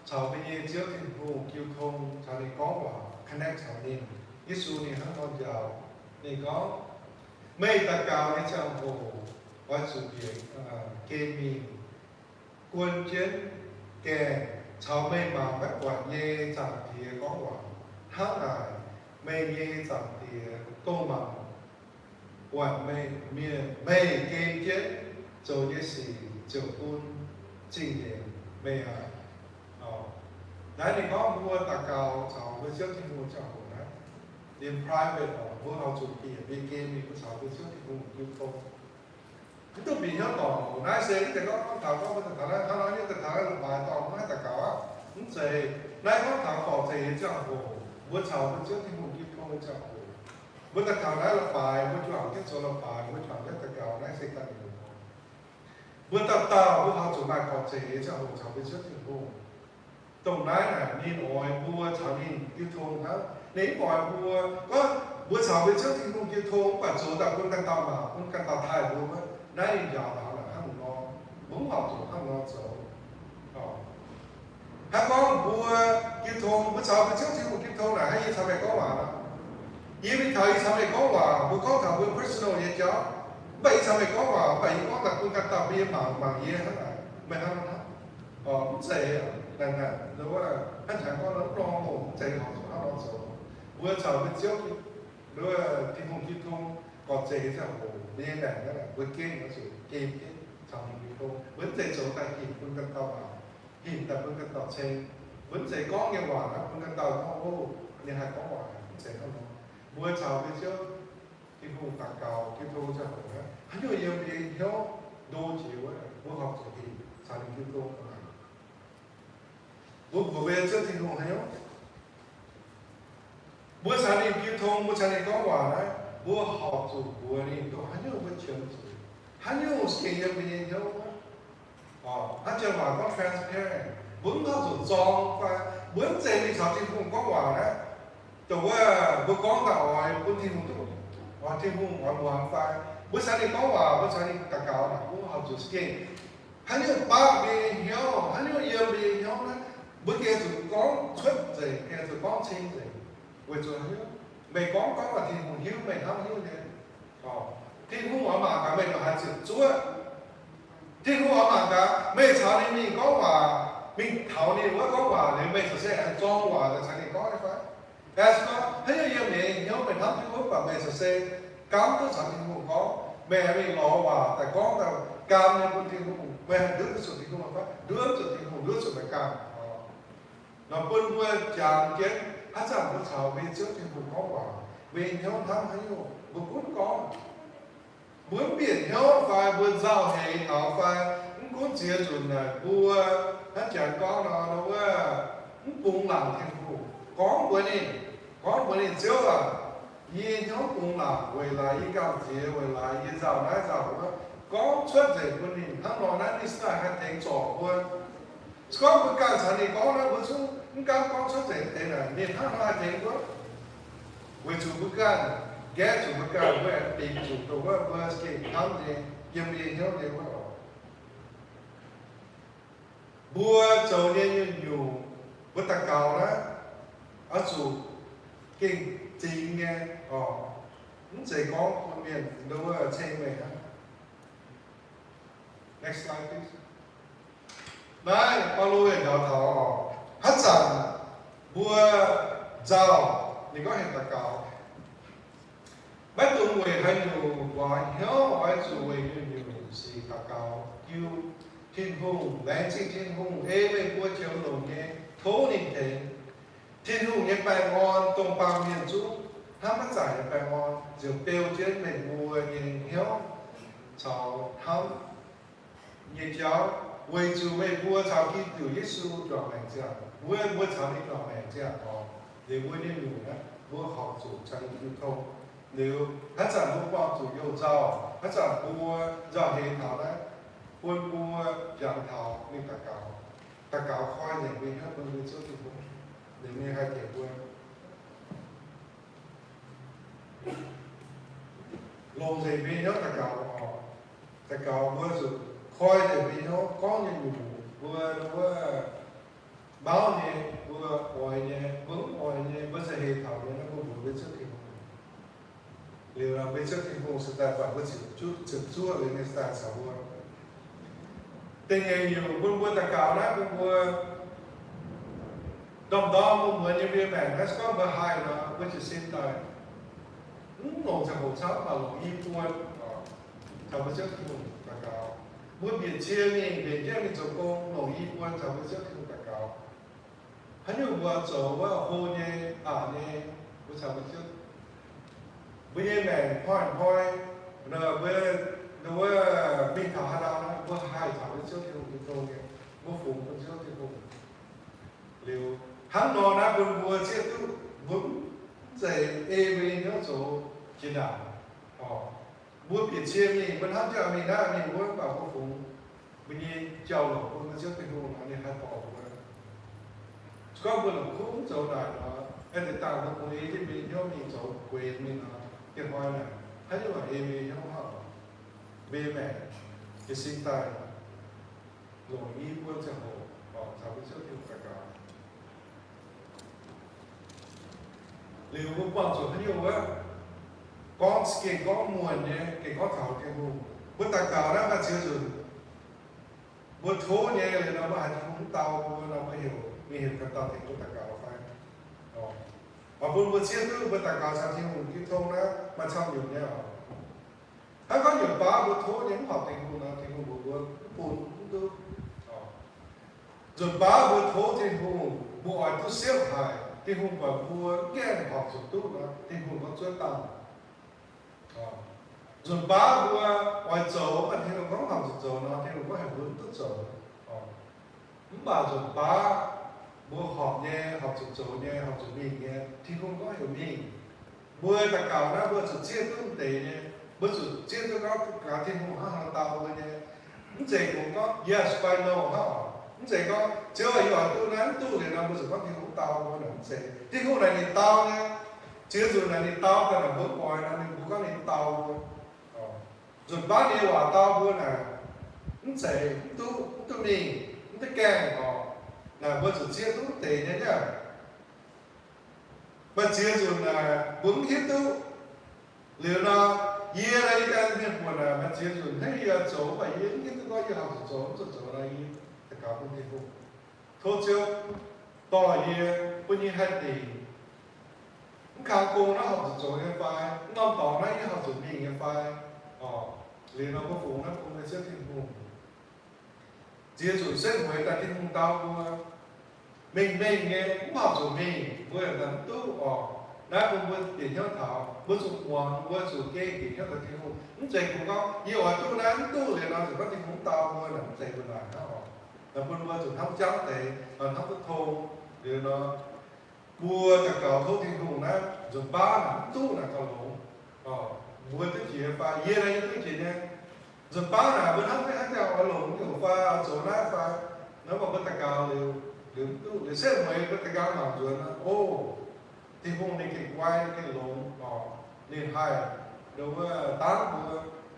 caux mbuo nyei Ziouv Tin-Hungh jiu tong, caux ninh gorngv waac, connect caux ninh. Yesu ninh hnangv nor njaaux, ninh gorngv, meih daux gaux nyei ziangh hoc oix zuqc bieqc, aa, gen mingh guon jienv gaengh caux meih mangc maiv buatc nyei Zaangc Diex gorngv waac. Hnangv naaic, meih nyei Zaangc Diex dongh mangc buatc meih mienh, meih gen jienv zoux nyei sic ziouc bun zingh nyeic meih aqv. Naaiv ninh gorngv mbuo daux gaux caux mbuo Ziouv Tin-Hungh ziangh hoc naaiv, in private oc, mbuo oix zuqc bieqc mbuo nyei gen mingh mbuo caux mbuo Ziouv Tin-Hungh jiu tong. Mv duqv bieqc hnyouv dorngc oc. Naaiv se mv zeiz gorngv, gorngv taux gorngv mbuo daaih taux naaiv hnangv nor, mbuo daaih taux naaiv la'baix dorngc mv haih daux gaux aqv. Mv zeiz. Naaiv gorngv taux gorqv-zeic nyei ziangh hoc, mbuo caux mbuo Ziouv Tin-Hungh jiu tong nyei ziangh hoc. Mbuo daaih taux naaiv la'baix, mbuo juangc jienv zoux la'baix, mbuo juangc jienv daux gaux, naaiv se ganh nyungc. Mbuo dauh dauh mbuo haih zuqc maaih gorqv-zeic nyei ziangh hoc caux mbuo Ziouv Tin-Hungh. Dongh naaiv naaic ninh oix mbuo caux ninh jiu tong hnangv. Ninh mv oix mbuo, gorngv mbuo caux mbuo Ziouv Tin-Hungh jiu tong mv baac zoux daaih bun ganh dauh mangc, bun ganh dauh taaih mbuo wuov, naaiv ninh njaaux taux naaic hnangv nor, mbuo mv horpc zuqc hnangv nor zoux. Hnangv gorngv mbuo jiu tong, mbuo caux mbuo Ziouv Tin-Hungh jiu tong naaic, hnangv yie caux meih gorngv waac nor, yie mingh taux yie caux meih gorngv waac, mbuo gorngv taux mbuo personal nyei jauv, mv baac yie caux meih gorngv waac, mv baac yie gorngv daaih bun ganh dauh mbuo nyei mangc, mangc yie hnangv naaic, meih hnangv nor hnangv. Mv zeiz, naaic, naaic, wuov, hnangv haaix gorngv nor, mv lorngh oc, mv zeiz horpc zuqc hnangv nor zoux. Mbuo caux mbuo Ziouv, wuov, Tin-Hungh jiu tong, gorqv-zeic nyei ziangh hoc, mbuo nyei maengc naaiv, mbuo gengh oix zuqc gem jienv caux ninh jiu tong. Mbuo mv zeiz zoux daaih hinc bun ganh dauh waac, hinc daaih bun ganh dauh ceng. Mbuo mv zeiz gorngv nyei waac naaiv bun ganh dauh gorngv, o, ninh haih gorngv waac, mv zeiz hnangv nor. Mbuo caux mbuo Ziouv Tin-Hungh daux gaux jiu tong ziangh hoc naaiv, haaix nyungc yiem mbuo nyei hnyouv, ndo jiex wuov, mbuo horpc zuqc hinc caux ninh jiu tong. Mbuo mbuox mbuo nyei Ziouv Tin-Hungh haaix nyungc? Mbuo caux ninh jiu tong, mbuo caux ninh gorngv waac naaiv, mbuo horpc zuqc mbuox ninh dongh haaix nyungc mbuo qiemx zuiz, haaix nyungc gengh yiem mbuo nyei hnyouv wuov. Hnangv janx waac gorngv transparent. Mbuo mv horpc zuqc zorng fai mbuo mv zeiz mingh caux Tin-Hungh gorngv waac naaiv, dongh wuov mbuo gorngv daaih oix bun Tin-Hungh duqv, oix Tin-Hungh oix muangx fai mbuo caux ninh gorngv waac, mbuo caux ninh daux gaux naaic, mbuo horpc zuqc gengh haaix nyungc baav mbuo nyei hnyouv, haaix nyungc yiem mbuo nyei hnyouv naaiv, mbuo gengh zuqc gorngv cuotv nzengc, gengh zuqc gorngv cing nzengc. Weic zuqc haaix nyungc? Meih gorngv, gorngv waac Tin-Hungh hiuv, meih hnamv hiuv nyei. Tin-Hungh oix mangc gaax meih ndongc haaix ziepc zuoqv. Tin-Hungh oix mangc gaax meih caux ninh mingh gorngv waac, mingh taux ninh wuov gorngv waac liuz, meih caux se aengx zorng waac daaih caux ninh gorngv nyei fai? Aengx gorngv haaix nyungc yiem meih nyei hnyouv, meih hnamv Tin-Hungh, mv baac meih caux se gaamv duqv caux Tin-Hungh gorngv, meih aengx mingh lorz waac daaih gorngv daaih gaam nyei bun Tin-Hungh, meih haih nduov zuqc Tin-Hungh fai? Nduov zuqc Tin-Hungh, nduov zuqc meih ganh. Nor bun mbuo jangx jienv haaix zanc mbuo caux mbuo nyei Ziouv Tin-Hungh gorngv waac, mbuo nyei hnyouv hnamv haaix nyungc mbuo gunv gorngv. Mbuo mv bieqc hnyouv fai mbuo nzauh heix taux fai, mv gunv ziex nzunc naaic mbuo hnangv janx gorngv nor, nor wuov, mv bungx laangc Tin-Hungh. Gorngv mbuox ninh, gorngv mbuox ninh, Ziouv aac, yie hnyouv bungx laangc weic laaix yie gamh nziex, weic laaix yie nzauh naaiv nzauh wuov. Gorngv cuotv nzengc bun ninh. Hnangv nor naaiv ninh se haih tengx zorc mbuo. Se gorngv mbuo ganh caux ninh gorngv naaiv, mbuo zungv mv gaamv gorngv cuotv nzengc deix naaic, ninh hnangv haaix haih tengx mbuo? Weic zuqc mbuo ganh, nqaeqv zuqc mbuo ganh, mbuo aengx bingx zuqc dongh wuov mbuo gengh hnamv nyei, yiem mbuo nyei hnyouv nyei wuov oc. Mbuo zoux nyei nyungc-nyungc, mbuo daux gaux naaiv, oix zuqc gengh zingx nyei oc. Mv zeiz gorngv bun mienh nduov ceng meih hnangv. Next slide, please. Naaiv Baulo yaac njaaux taux oc, haaix zanc mbuo nzauh, ninh gorngv heuc daux gaux. Maiv dungx weic haaix nyungc guaax hnyouv, oix zuqc weic nyungc-nyungc sic daux gaux jiu Tin-Hungh, laengz zingh Tin-Hungh ei meih mbuo qiemx longc nyei, tov ninh tengx. Tin-Hungh nyei baengh orn, dongh baamh mienh zungv hnamv maiv zaaic nyei baengh orn, ziouc beu jienv meih mbuo nyei hnyouv caux hnamv nyei jauv, weic zuqc meih mbuo caux Giduc Yesu juangc maengc ziangh, mbuo, mbuo caux ninh juangc maengc ziangh oc. Liuz mbuo nyei nyungc naaiv, mbuo horpc zuqc caux ninh jiu tong. Liuz haaix zanc mbuo buangh zuqc youh nzauh, haaix zanc mbuo nzauh heix taux naaiv, bun mbuo jangx taux mingh daux gaux. Daux gaux koi nzengc mbuo hnyouv bun mbuo Ziouv Tin-Hungh, ninh haih tengx mbuo. Longc nzengc mbuo hnyouv daux gaux oc. Daux gaux mbuo zuqc koi nzengc mbuo hnyouv gorngv nyei nyungc, mbuo wuov mauv nyei, mbuo oix nyei, mbuo mv oix nyei, mbuo za'heix taux nyei, naaiv mbuo mbuox mbuo Ziouv Tin-Hungh. Liuz mbuo Ziouv Tin-Hungh se daaih buatc mbuo ziepc zuoqv, ziepc zuoqv liuz ninh se daaih caux mbuo. Da'nyeic nyungc bun mbuo daux gaux naaiv, bun mbuo ndorm-ndorm mbuo muonz nyei mbuo maengc naaiv, se gorngv mbuo haih nor, mbuo jiez sin daaih, mv longc ziangh hoc camv, mv baac longc i buon caux mbuo Ziouv Tin-Hungh daux gaux. Mbuo mbiec cie mingh, mbiec jienv mingh zoux gong, longc i buon caux mbuo Ziouv Tin-Hungh daux gaux. Haaix nyungc mbuo zoux wuov hlo nyei, aqc nyei, mbuo caux mbuo Ziouv, mbuo nyei maengc hnoi-hnoi, mbuo, wuov, mingh taux haaix dauh, mbuo haih caux mbuo Ziouv Tin-Hungh jiu tong nyei, mbuo fungx bun Ziouv Tin-Hungh. Liuz hnangv nor naaiv bun mbuo zieqv duqv mbuo mv zeiz ei mbuo nyei hnyouv zoux jiex ndaangc. Mbuo bieqc cie mingh, mbuo hnamv jienv mingh naaiv mingh wuov, mv baac mbuo fungx mbuo nyei jauv-louc bun mbuo Ziouv Tin-Hungh nor, ninh haih dorh mbuo. Se gorngv mbuo la'kuqv mv zoux naaic nor, aengx deix dangh mbuo kungx ei jienv mbuo nyei hnyouv mingh zoux gueix mingh nor, dieh hnoi naaic haaix nyungc ei mbuo nyei hnyouv hnangv, mbuo nyei maengc jiez sin daaih longc i buon ziangh hoc caux mbuo Ziouv Tin-Hungh daux gaux. Liuz mbuo buangh zuqc haaix nyungc wuov, gorngv gengh gorngv muonh nyei, gengh gorngv taux Tin-Hungh. Mbuo daux gaux naaiv maaih ziex nzunc mbuo tov nyei liuz nor, mbuo haiz Tin-Hungh mv dau mbuo nor, mbuo heuc, ninh heuc ganh dauh tengx mbuo daux gaux fai? Oix bun mbuo zieqv duqv mbuo daux gaux caux Tin-Hungh jiu tong naaiv maaih camv nyungc nyei oc. Hnangv gorngv nzunc baav mbuo tov nyei mv horpc Tin-Hungh nor, Tin-Hungh mbuox mbuo mv bun, mv duqv. Nzunc baav mbuo tov Tin-Hungh, mbuo oix duqv siepv haic, Tin-Hungh buatc mbuo mv gaengh horpc zuqc duqv nor, Tin-Hungh gorngv zuov dangh. Nzunc baav mbuo oix zoux, mv baac Tin-Hungh gorngv horpc zuqc zoux nor, Tin-Hungh gorngv heuc mbuo mv duqv zoux. Mv baac nzunc baav mbuo horpc nyei, horpc zuqc zoux nyei, horpc zuqc mingh nyei, Tin-Hungh gorngv heuc mingh. Mbuo daux gaux naaiv mbuo zuqc zieqv duqv deix nyei, mbuo zuqc zieqv duqv gorngv gaax Tin-Hungh hnangv haaix nor dau mbuo nyei. Mv zeiz kungx gorngv yes, fai no hnangv oc. Mv zeiz gorngv Ziouv, yie oix duqv naaiv, mv duqv liuz nor mbuo zuqc gorngv Tin-Hungh dau mbuo naaic, mv zeiz. Tin-Hungh naaic ninh dau nyei. Ziex nzunc naaic ninh dau daaih naaic mbuo oix nor ninh mbuo gorngv ninh dau mbuo. Nzunc baav ninh waac dau mbuo naaic, mv zeiz mv duqv, mv duqv mingh, mv duqv gaengh oc. Naaic mbuo zuqc zieqv duqv deix nyei aqv. Maaih ziex nzunc naaic mbuo mv hiuv duqv. Liuz nor, yie naaic yie ganh mienh buonc naaic maaih ziex nzunc hnangv yie zoux, mv baac yie mv hiuv duqv gorngv yie horpc zuqc zoux, mv zuqc zoux nor, yie daux gaux bun Tin-Hungh, tov Ziouv dorh yie, bun yie haih dingc, mv kang gong naaiv horpc zuqc zoux nyei fai, mv norm dorngx naaiv yie horpc zuqc mingh nyei fai. Oc, liuz nor mbuo fungx naaiv bun meih Ziouv Tin-Hungh. Ziex nzunc setv mueiz daaih Tin-Hungh dau mbuo, mengh mengh nyei mv horpc zuqc mingh, mbuo yaac mv duqv oc. Naaiv bun mbuo bieqc hnyouv taux, mbuo zuqc muangx, mbuo zuqc gengh bieqc hnyouv taux Tin-Hungh. Mv zeiz kungx gorngv yie oix duqv naaiv, mv duqv liuz nor zuqc gorngv Tin-Hungh mv dau mbuo naaic, mv zeiz mbuo naaic hnangv oc. Naaiv bun mbuo zuqc hnamv jangv deix, hnamv duqv tong. Liuz nor, mbuo daux gaux tov Tin-Hungh naaiv nzunc baav naaic mv duqv naaic gauh longx. Mbuo duqv jiex fai? Yie naaiv yie duqv jiex nyei. Nzunc baav naaic mbuo hnamv maiv hnangv jangx oix longc nyungc fai oix zoux naaiv fai, nor mv baac mbuo daux gaux liuz, liuz mv duqv. Liuz setv mueiz mbuo daux gaux mangc nzuonx nor, o, Tin-Hungh ninh gengh guai, ninh gengh longx oc. Ninh haih ndo wuov dangv mbuo,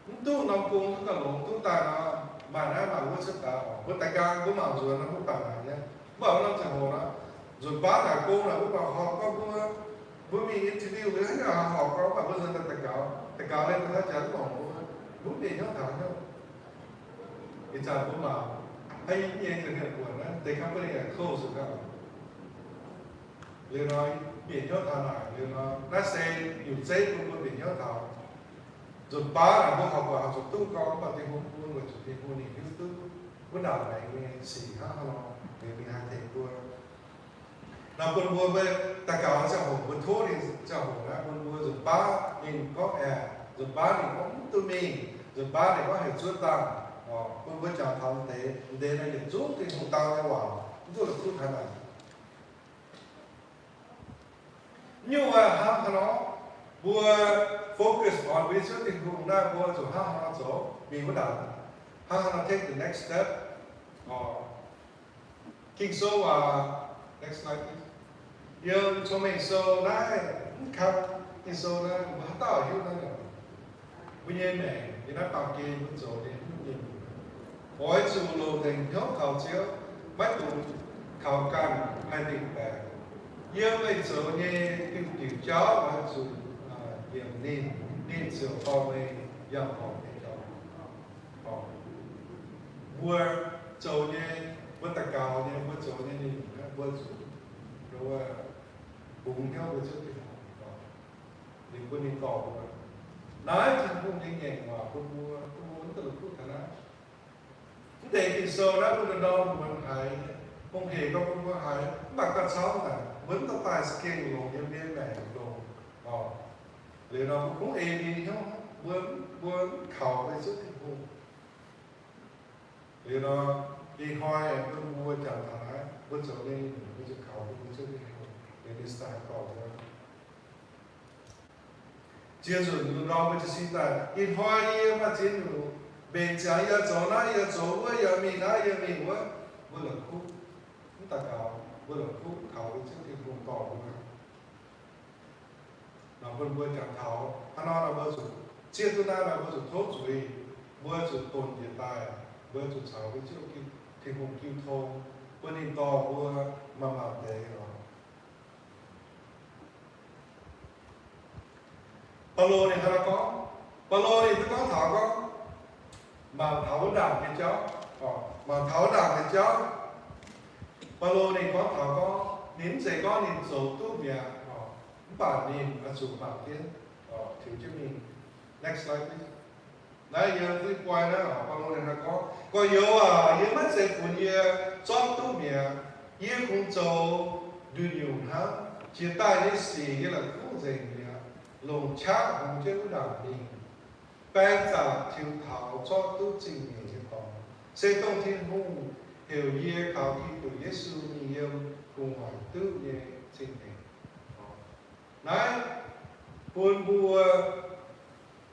mv duqv norm gong duqv gauh longx, duqv daaih nor maaih naaiv maaih wuov cuotv daaih oc. Mbuo daux gaux mbuo mangc nzuonx nor mbuo bangc haic nyei. Mv baac wuov norm ziangh hoc nor, nzunc baav naaic gong naaic mbuo baac horpc gorngv mbuo, mbuo mingh interview liuz hnangv naaic horpc gorngv mv baac mbuo nzuonx daaih daux gaux, daux gaux liuz daaih jaax duqv longc mbuo, mbuo mv bieqc hnyouv taux hnyouv. Ih zanc mbuo mangc, hnangv yie nyei nzunc mienh buonc naaiv deix company close gau. Liuz nor, bieqc hnyouv taux naaic, liuz nor naaiv se nyungc zeiv bun mbuo bieqc hnyouv taux. Nzunc baav naaic mbuo horpc buatc horpc zuqc duqv gorngv, mv baac Tin-Hungh bun weic zuqc Tin-Hungh ninh hiuv duqv wuov ndaauh maengx nyei sic hnangv haaix nor, liuz ninh haih tengx mbuo. Nor bun mbuo, mbuo daux gaux ziangh hoc, mbuo tov ninh ziangh hoc naaiv bun mbuo nzunc baav ninh gorngv aengx, nzunc baav ninh gorngv mv duqv mingh, nzunc baav ninh gorngv heuc zuov dangh, bun mbuo jangx taux deix, deix naaiv yietc zungv Tin-Hungh dau nyei waac, mv duqv la'kuqv taux naaic. Nyungc hnangv haaix nor, mbuo focus on mbuo nyei Ziouv Tin-Hungh naaiv, mbuo zuqc hnangv haaix nor zoux mingh wuov ndaangc, hnangv haaix nor take the next step. Ging-Sou waac, next slide please. Yiem Cong-Mengh Sou naaiv, mv kang Ging-Sou naaiv, mbuo haaix dauh hiuv naaiv? Mbuo nyei maengc yiem naaiv baamh gen mbuo zoux nyei mv nyei, oix zuqc longc nzengc hnyouv kaux Ziouv, maiv dungx kaux ganh haih ndingh baeqc. Yiem meih zoux nyei diuh diuc jauv oix zuqc yiemc ninh, ninh ziouc dorh meih yangh horngc nyei jauv. Mbuo zoux nyei, mbuo daux gaux nyei, mbuo zoux nyei ninh, mbuo zuqc bungx hnyouv mbuo Ziouv Tin-Hungh, ninh bun ninh dorh mbuo. Naaiv Tin-Hungh nyei ngaengc waac bun mbuo, bun mbuo mv duqv la'kuqv taux naaiv. Mv deix Ging-Sou naaiv mbuo ndorm-ndorm mbuo haiz, hungh hec gorngv bun mbuo haiz, mv baac gauh camv naaic mbuo mv dorh daaih za'gengh longc yiem mbuo nyei maengc longc. Liuz nor mbuo kungx ei mbuo nyei hnyouv, mbuo, mbuo mv kaux meih Ziouv Tin-Hungh. Liuz nor, ih hnoi bun mbuo jangx taux naaiv, mbuo zoux nyei mbuo zuqc kaux bun mbuo Ziouv Tin-Hungh, liuz ninh daaih dorh mbuo. Ziex nzunc ndorm mbuo jiez sin daaih, ih hnoi yie maaih ziex nyungc mbenc ziangx, yie zoux naaiv, yie zoux wuov, yie mingh naaiv, yie mingh wuov, mbuo la'kuqv mv daux gaux, mbuo la'kuqv kaux mbuo Ziouv Tin-Hungh dorh mbuo. Nor bun mbuo jangx taux hnangv nor, nor mbuo zuqc zieqv duqv naaiv nor, mbuo zuqc tov zuiz, mbuo zuqc donx njiec daaih, mbuo zuqc caux mbuo Ziouv Tin-Hungh jiu tong, bun ninh dorh mbuo maaih maaih deix oc. Baulo ninh hnangv naaiv gorngv, Baulo ninh duqv gorngv taux gorngv, mangc taux wuov ndaangc nyei jauv, mangc taux wuov ndaangc nyei jauv. Baulo ninh gorngv taux gorngv, ninh mv zeiz gorngv ninh zoux duqv mi'aqv, mv baac ninh oix zuqc mangc jienv, tiux jienv mingh. Next slide please. Naaiv yie duqv buai naaiv, Baulo ninh hnangv gorngv, gorx-youz aac, yie maiv zeiz funx yie zorqv duqv mi'aqv. Yie kungx zoux nduqc nyungc hnangv. Jiex daaih nyei sic yie la'kuqv nzengc mi'aqv, longc qaqv hngongx jienv wuov ndaangc mingh. baeng zaangc tiux taux zorqv duqv zingh nyeic nyei dorngx, se dongh Tin-Hungh heuc yie kaux Giduc Yesu mingh yiem gu'nguaaic duqv nyei zingh nyeic. Naaiv bun mbuo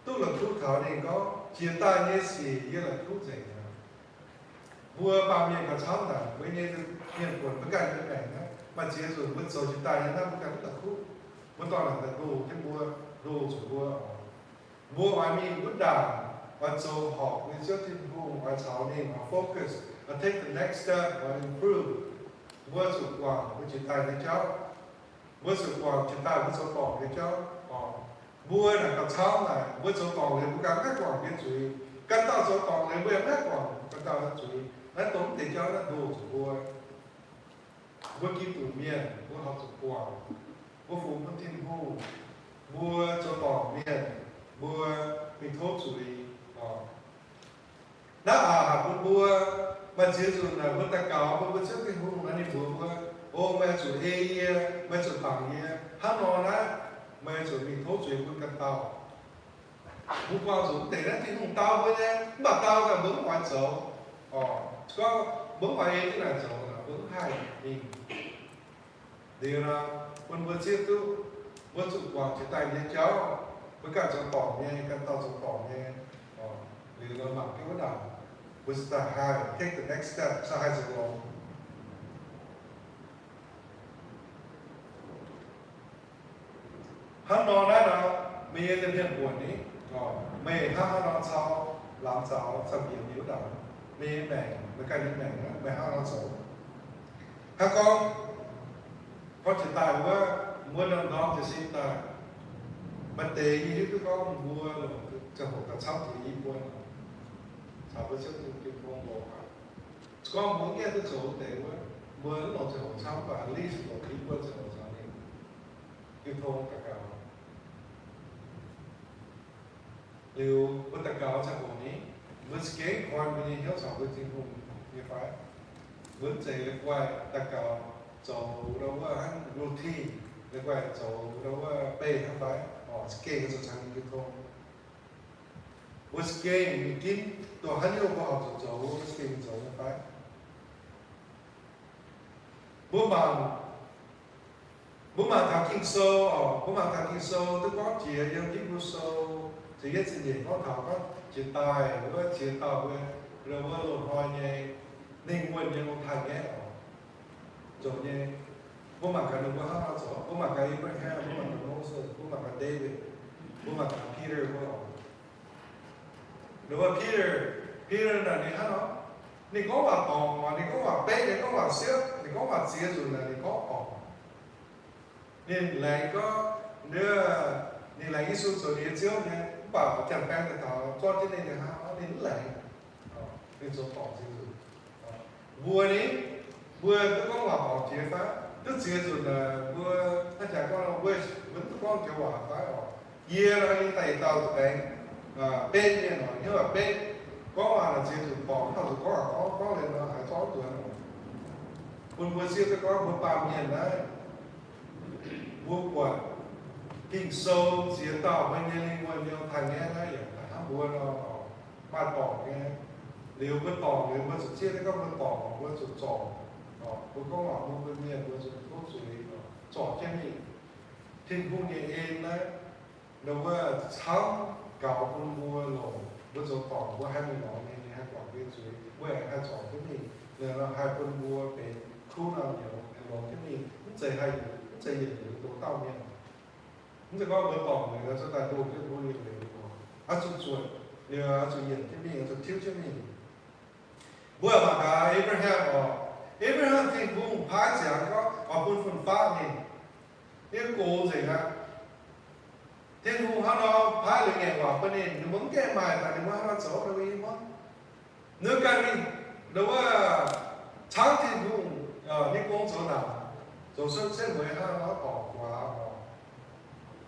duqv la'kuqv taux ninh gorngv, jiex daaih nyei sic yie la'kuqv nzengc aqv. Mbuo baamh mienh gauh camv naaic, mbuo nyei mienh buonc mbuo ganh nyei maengc aqv. Maaih ziex nzunc mbuo zoux jiex daaih nyei naaiv mbuo ganh mv la'kuqv. Mbuo dorh naaic daaih ndoh jienv mbuo, ndoh zuqc mbuo. Mbuo oix mingh wuov ndaangc, oix zoux horpc nyei Ziouv Tin-Hungh, oix caux ninh oix focus, oix take the next step, oix improve. Mbuo zuqc guangc mbuo jiex daaih nyei jauv. Mbuo zuqc guangc jiex daaih mbuo zoux dorngc nyei jauv oc. Mbuo naaic gauh camv naaic, mbuo zoux dorngc liuz mbuo ganh maiv guangc mbuo nyei zuiz. Ganh dauh zoux dorngc liuz mbuo yaac maiv guangc ganh dauh nyei zuiz. Naaiv dongh mv deix jauv naaiv ndoh zuqc mbuo. Mbuo Giduc mienh mbuo horpc zuqc guangc, mbuo fungx bun Tin-Hungh, mbuo zoux dorngc mienh, mbuo mingh tov zuiz oc. Naaiv aqc haih bun mbuo, maaih ziex nzunc naaic mbuo daux gaux bun mbuo Ziouv Tin-Hungh nor, ninh mbuox mbuo, O, meih zuqc ei yie, meih zuqc bangc yie. Hnangv nor naaiv, meih zuqc mingh tov zuiz bun ganh dauh. Mbuo buangh zuqc mv deix naaiv Tin-Hungh dau mbuo nyei, mv baac dau daaih mbuo mv oix zoux. Oc, gorngv mbuo mv oix ei jienv naaic zoux, mbuo mv haih mingh. Liuz nor, bun mbuo zieqv duqv, mbuo zuqc guangc jiex daaih nyei jauv, mbuo ganh zoux dorngc nyei, ganh dauh zoux dorngc nyei. Liuz nor mangc jienv wuov ndaangc, mbuo se daaih haih take the next step, se haih zoux longx. Hnangv nor naaiv nor, meih nyei mienh buonc ni, meih hnangv haaix nor cau laangz zaux camv-mbienx mingh wuov ndaangc, meih nyei maengc, meih ganh nyei maengc, meih hnangv haaix nor zoux? Hnangv gorngv, gorngv jiex daaih wuov, mbuo ndorm-ndorm jiez sin daaih, maaih deix yie hiuv duqv gorngv mbuo longc ziangh hoc daaih camv jiex i buo, caux mbuo Ziouv Tin-Hungh gorngv mbuo mv gaengh duqv zoux wuov deix wuov, mbuo mv longc ziangh hoc camv, mv baac at least longc i buo ziangh hoc caux ninh jiu tong daux gaux. Liuz mbuo daux gaux ziangh hoc ni, mbuo za'gengh koi mbuo nyei hnyouv caux mbuo Tin-Hungh nyei fai? Mbuo mv zeiz la'guaih daux gaux zoux ndau wuov hnangv routine, la'guaih zoux ndau wuov beih hnangv fai? Oc, za'gengh zoux caux ninh jiu tong. Mbuo za'gengh mingh ginv dongh haaix nyungc mbuo horpc zuqc zoux, mbuo za'gengh zoux nyei fai? Mbuo mangc, mbuo mangc taux Ging-Sou oc, mbuo mangc taux Ging-Sou duqv gorngv jiex yiem Hipv^lu Sou ziepc yietv ziepc nyeic gorngv taux gorngv jiex daaih wuov ziex dauh mbuo, wuov loz-hnoi nyei ninh wuonh nyei longx haic nyei oc. Zoux nyei. Mbuo mangc gaax ninh mbuo hnangv haaix nor zoux. Mbuo mangc gaax Abraham, mbuo mangc gaax Moses, mbuo mangc gaax David, mbuo mangc gaax Peter mbuo oc. Ndongc wuov Peter, Peter naaic ninh hnangv nor, ninh gorngv waac dorngc oc, ninh gorngv waac beqv, ninh gorngv waac siepv, ninh gorngv waac ziex nzunc naaic ninh gorngv dorngc. Ninh laengz gorngv, ninh laengz Yesu zoux ninh nyei Ziouv nyei, mv baac janx-baeng daaih taux zorqv jienv ninh nyei hnangv, ninh mv laengz. Ninh zoux dorngc ziex nzunc. Mbuo ni, mbuo duqv gorngv waac dorngc jiex fai? Duqv ziex nzunc naaic mbuo hnangv jaax gorngv nor, mbuo mv duqv gorngv joux waac fai oc? Yie nor, yie daaih yietc dauh baengx betv mienh oc, hnyouv waac betv, gorngv waac naaic ziex nzunc dorngc, mv taux zuqc gorngv waac gorngv, gorngv liuz nor haiz zorqv duqv nor. Bun mbuo zieqv duqv gorngv mbuo baamh mienh naaiv, mbuo buatc Ging-Sou ziex dauh mbuo nyei lingh wuonh nyei taaih ngaeqv naaiv yaac daaih hnangv mbuo nor, maaih dorngc nyei. Liuz mbuo dorngc liuz mbuo zuqc zieqv duqv gorngv mbuo dorngc, mbuo zuqc zorc. Mbuo gorngv waac mbuo, mbuo mienh mbuo zuqc tov zuiz, zorc jienv mingh. Tin-Hungh nyei en naaiv, ndau wuov camv gaux bun mbuo longc, mbuo zoux dorngc mbuo haih mingh lorz ninh, ninh haih guangc mbuo nyei zuiz, mbuo aengx haih zorc jienv mingh. Liuz nor haih bun mbuo benx kuv nor nyouz aengx longx jienv mingh, mv zeiz haih, mv zeiz yietc liuz ndoh dauh mienh. Mv zeiz gorngv mbuo dorngc liuz cuotv daaih ndoh jienv mbuo yietc liuz oc. Oix zuqc zuotc liuz, oix zuqc yienc jienv mingh, oix zuqc tiuv jienv mingh. Mbuo mangc gaax Abraham oc. Abraham Tin-Hungh paaiv ziangx gorngv oix bun fun-faqv ninh, ninh gox nzengc aqv. Tin-Hungh hnangv nor paaiv leiz ngaengc waac bun ninh, ninh mbuo mv gaengh maaih daaih, ninh mbuo hnangv nor zoux, ninh mbuo i hmuangv. Ninh ganh mingh, ninh wuov, camv Tin-Hungh, ninh gong zoux naanc, zoux setv mueiz hnangv nor dorngc guaax oc.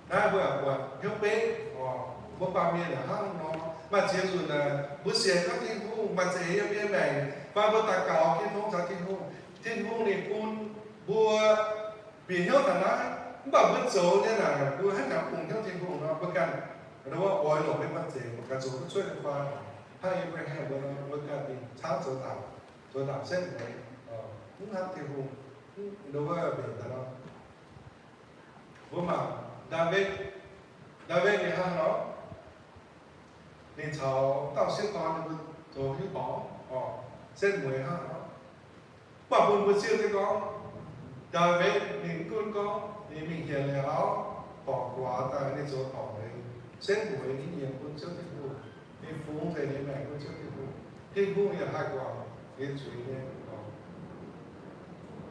Naaiv mbuo yaac buatc hnyouv beiv oc. Mbuo baamh mienh yaac hnangv nor, maaih ziex nzunc naaic mbuo sienx gorngv Tin-Hungh maaih za'eix yiem mbuo nyei maengc, fai mbuo daux gaux jiu tong caux Tin-Hungh, Tin-Hungh ninh bun mbuo bieqc hnyouv taux naaiv, mv baac mbuo zoux nyei naaic mbuo hnangv haaix bungx hnyouv Tin-Hungh nor mbuo ganh Nduov wuov oix longc nyei maiv zeiz, mbuo ganh zoux duqv cuotv nyei fai? Hnangv E^bra^ham mbuo nor, mbuo ganh dingc camv zoux ndaangc, zoux ndaangc setv mueiz, mv hnamv Tin-Hungh, nduov wuov mbenc daaih nor. Mbuo mangc Ndaawitv, Ndaawitv ninh hnangv nor, ninh caux dauh sieqv dorn ninh mbuo zoux hiuv dorngx, setv mueiz hnangv nor. Mv baac bun mbuo zieqv duqv gorngv, Ndaawitv ninh mv gunv gorngv ninh mingh hienx leiz auv, dorngc guaax daaih ninh zoux dorngc leiz, setv mueiz, ninh nyiemc bun Ziouv Tin-Hungh, ninh fungx nzengc nyei maengc bun Ziouv Tin-Hungh, Tin-Hungh yaac haih guangc ninh zuiz nyei.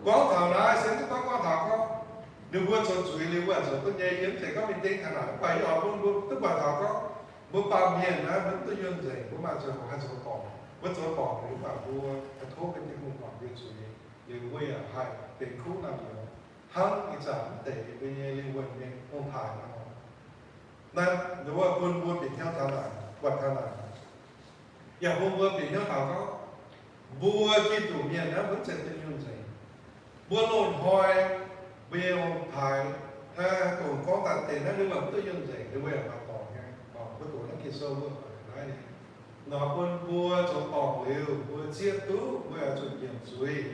Gorngv taux naaiv se mv baac gorngv taux gorngv ninh mbuo zoux zuiz liuz mbuo zoux duqv nyei, yie mv zeiz gorngv mingh dengv taux naaic, mv baac yie oix bun mbuo duqv buatc taux gorngv mbuo baamh mienh naaiv mbuo mv duqv yunh nzengc, mbuo maaih ziangh hoc haih zoux dorngc. Mbuo zoux dorngc liuz mv baac mbuo haih tov bun Tin-Hungh guangc mbuo zuiz, liuz mbuo yaac haih benx kuv naamh nyouz hnangv ih zanc mv deix mbuo nyei lingh wuonh nyei ong-taaix nor. Naaiv nduov wuov bun mbuo bieqc hnyouv taux naaic, buatc taux naaic, yaac bun mbuo bieqc hnyouv taux gorngv mbuo Giduc mienh naaiv mbuo mv zeiz duqv yunh nzengc. Mbuo loz-hnoi mbuo nyei ong-taaix, dongh gorngv daaih deix naaiv ninh mbuo mv duqv yunh nzengc, ninh mbuo yaac maaih dorngc nyei. Mbuo doqc naaiv Ging-Sou mbuo naaiv nyei, nor bun mbuo zoux dorngc liuz mbuo zieqv duqv mbuo oix zuqc nyiemc zuiz,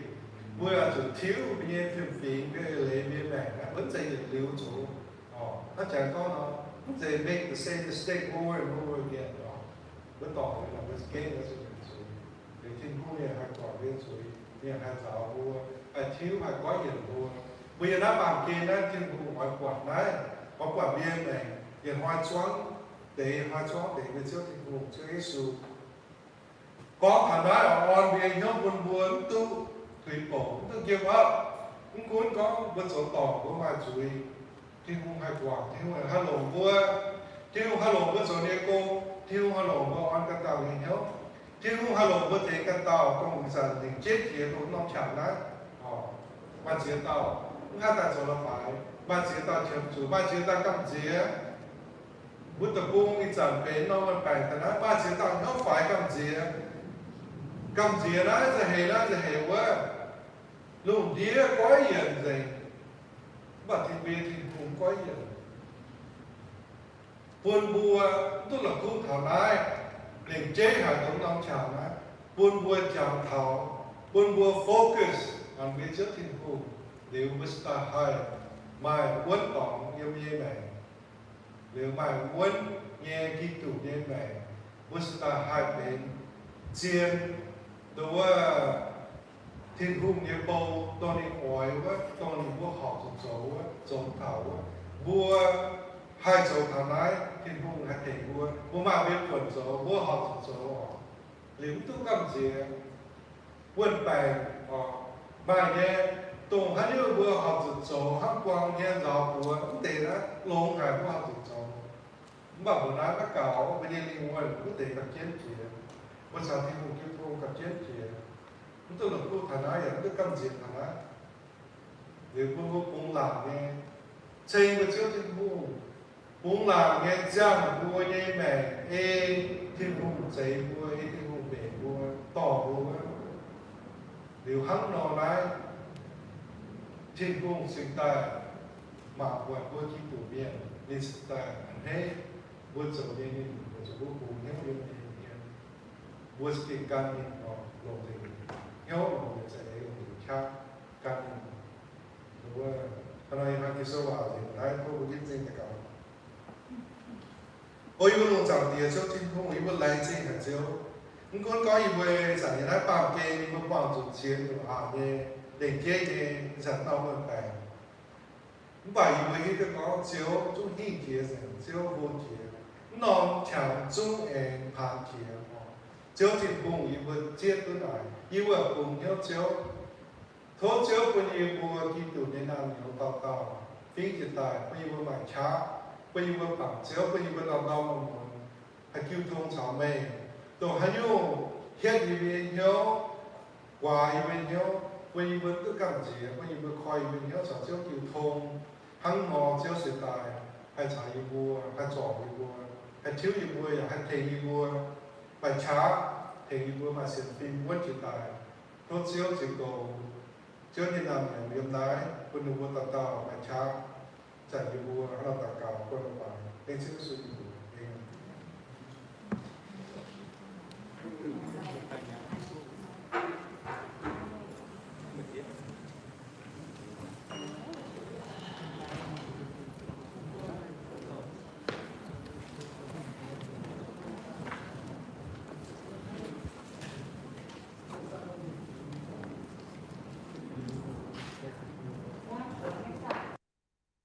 mbuo oix zuqc tiuv mbuo nyei fiem-fingx, mbuo eix leiz, mbuo nyei maengc naaiv, mbuo mv zeiz yietc liuz zoux. Naaiv jangx gorngv nor, mv zeiz make the same mistake over and over again. Mbuo dorngc liuz mbuo za'gengh oix zuqc nyiemc zuiz, liuz Tin-Hungh ninh haih guangc mbuo nyei zuiz, ninh haih nzaaux mbuo, haih tiuv, haih goiv yienc mbuo. Mbuo yiem naaiv baamh gen naaiv Tin-Hungh oix buatc naaiv, oix buatc mbuo nyei maengc yietc hnoi zuangv deix, hnoi zuangv deix nyei Ziouv Tin-Hungh, Ziouv Yesu. Gorngv taux naaiv oix orn mbuo nyei hnyouv bun mbuo mv duqv tuix bouc, mv duqv give up. Mv gunv gorngv mbuo zoux dorngc mbuo maaih zuiz, Tin-Hungh haih guangc, Tin-Hungh haih longc mbuo, Tin-Hungh haih longc mbuo zoux ninh nyei gong, Tin-Hungh haih longc mbuo orn ganh dauh nyei hnyouv, Tin-Hungh haih longc mbuo tengx ganh dauh dongh ih zanc lengc jeiv jiex dongh norm qangx naaiv. Maaih ziex dauh, mv haih daaih zoux la'faix, maaih ziex dauh qiemx zuqc, maaih ziex dauh gamh nziex. Mbuo deic-bung ih zanc benx norm wuonh baengc daaih naaiv, maaih ziex dauh hnyouv faix gamh nziex. Gamh nziex naaiv nzauh heix naaiv nzauh heix wuov, lungh ndiev goiv yienc nzengc, mv baac Tin, mbuo nyei Tin-Hungh goiv yienc. Bun mbuo mv duqv la'kuqv taux naaiv, lengc jeiv haic dongh norm qangx naaiv, bun mbuo jangx taux, bun mbuo focus on mbuo nyei Ziouv Tin-Hungh, liuz mbuo se daaih haih maaih wuonv dorngx yiem mbuo nyei maengc, liuz maaih wuonv nyei Giduc nyei maengc, mbuo se daaih haih benx zien, nduov wuov, Tin-Hungh nyei bou, dongh ninh oix wuov, dongh ninh mbuo horpc zuqc zoux wuov, zoux taux wuov. Mbuo haih zoux taux naaiv, Tin-Hungh haih tengx mbuo. Mbuo maaih mbuo nyei buonc zoux, mbuo horpc zuqc zoux oc. Liuz mv duqv gamh nziex. Wuonh baengc oc, maaih nyei, dongh haaix nyungc mbuo horpc zuqc zoux, hnangv buang hmien nzaaux buoz, mv deix naaiv longx haic mbuo horpc zuqc zoux. Mv baac mbuo naaiv maiv gaux, mbuo nyei lingh wuonh mv deix gapv jienv jiex. Mbuo caux Tin-Hungh jiu tong gapv jienv jiex. Mv duqv la'kuqv taux naaiv, yaac mv duqv gamh nziex taux naaiv. Liuz bun mbuo bungx laangc nyei, ceng mbuo Ziouv Tin-Hungh, bungx laangc nyei ziangh mbuo nyei maengc ei Tin-Hungh zeix mbuo, ei Tin-Hungh mbenc mbuo, dorh mbuo wuov. Liuz hnangv nor naaiv, Tin-Hungh cingx daaih mangc buatc mbuo Giduc mienh, ninh cingx daaih a'hneiv mbuo zoux nyei, ninh weic zuqc mbuo bungx hnyouv yiem ninh nyei hmien. Mbuo za'gengh gan ninh oc, longc nzengc hnyouv, longc nzengc za'eix, longc nzengc qaqv gan ninh. Wuov, hnangv nor yie hnamv Ging-Sou waac nzengc naaiv tov mbuo ginv zingh daux gaux. O yie mbuo lungh zaangc Diex Ziouv Tin-Hungh, yie mbuo laengz zingh haic Ziouv. Mv gunv gorngv yie mbuo ih zanc yiem naaiv baamh gen yie mbuo buangh zuqc ziex nyungc aqc nyei, lengc jeiv nyei, ih zanc norm wuonh baengc. Mv baac yie mbuo hiuv duqv gorngv Ziouv zungv hingh jiex nzengc, Ziouv hlo jiex. Mv norm qangx zungv aengx paanx jiex oc. Ziouv Tin-Hungh, yie mbuo zieqv duqv naaic, yie mbuo bungx hnyouv Ziouv. Tov Ziouv bun yie mbuo Giduc nyei naamh nyouz dauh dauh fingx jiex daaih, bun yie mbuo maaih qaqv, bun yie mbuo bangc Ziouv, bun yie mbuo ndau ndau muonz muonz haih jiu tong caux meih. Dongh haaix nyungc hietv yie mbuo nyei hnyouv, guaax yie mbuo nyei hnyouv, bun yie mbuo duqv gamh nziex, bun yie mbuo koi yie mbuo nyei hnyouv caux Ziouv jiu tong. Hnangv nor Ziouv se daaih haih caux yie mbuo, haih zorc yie mbuo, haih tiuv yie mbuo, yaac haih tengx yie mbuo maaih qaqv, tengx yie mbuo maaih sienx fim wuonv jiex daaih. Tov Ziouv ziex goux Ziouv nyei naamh nyouz yiem naaiv, bun ninh mbuo dauh dauh maaih qaqv. Zanc yie mbuo hnangv nor daux gaux, bun ninh mbuo bangc, dengv Ziouv Yesu nyei mbuox.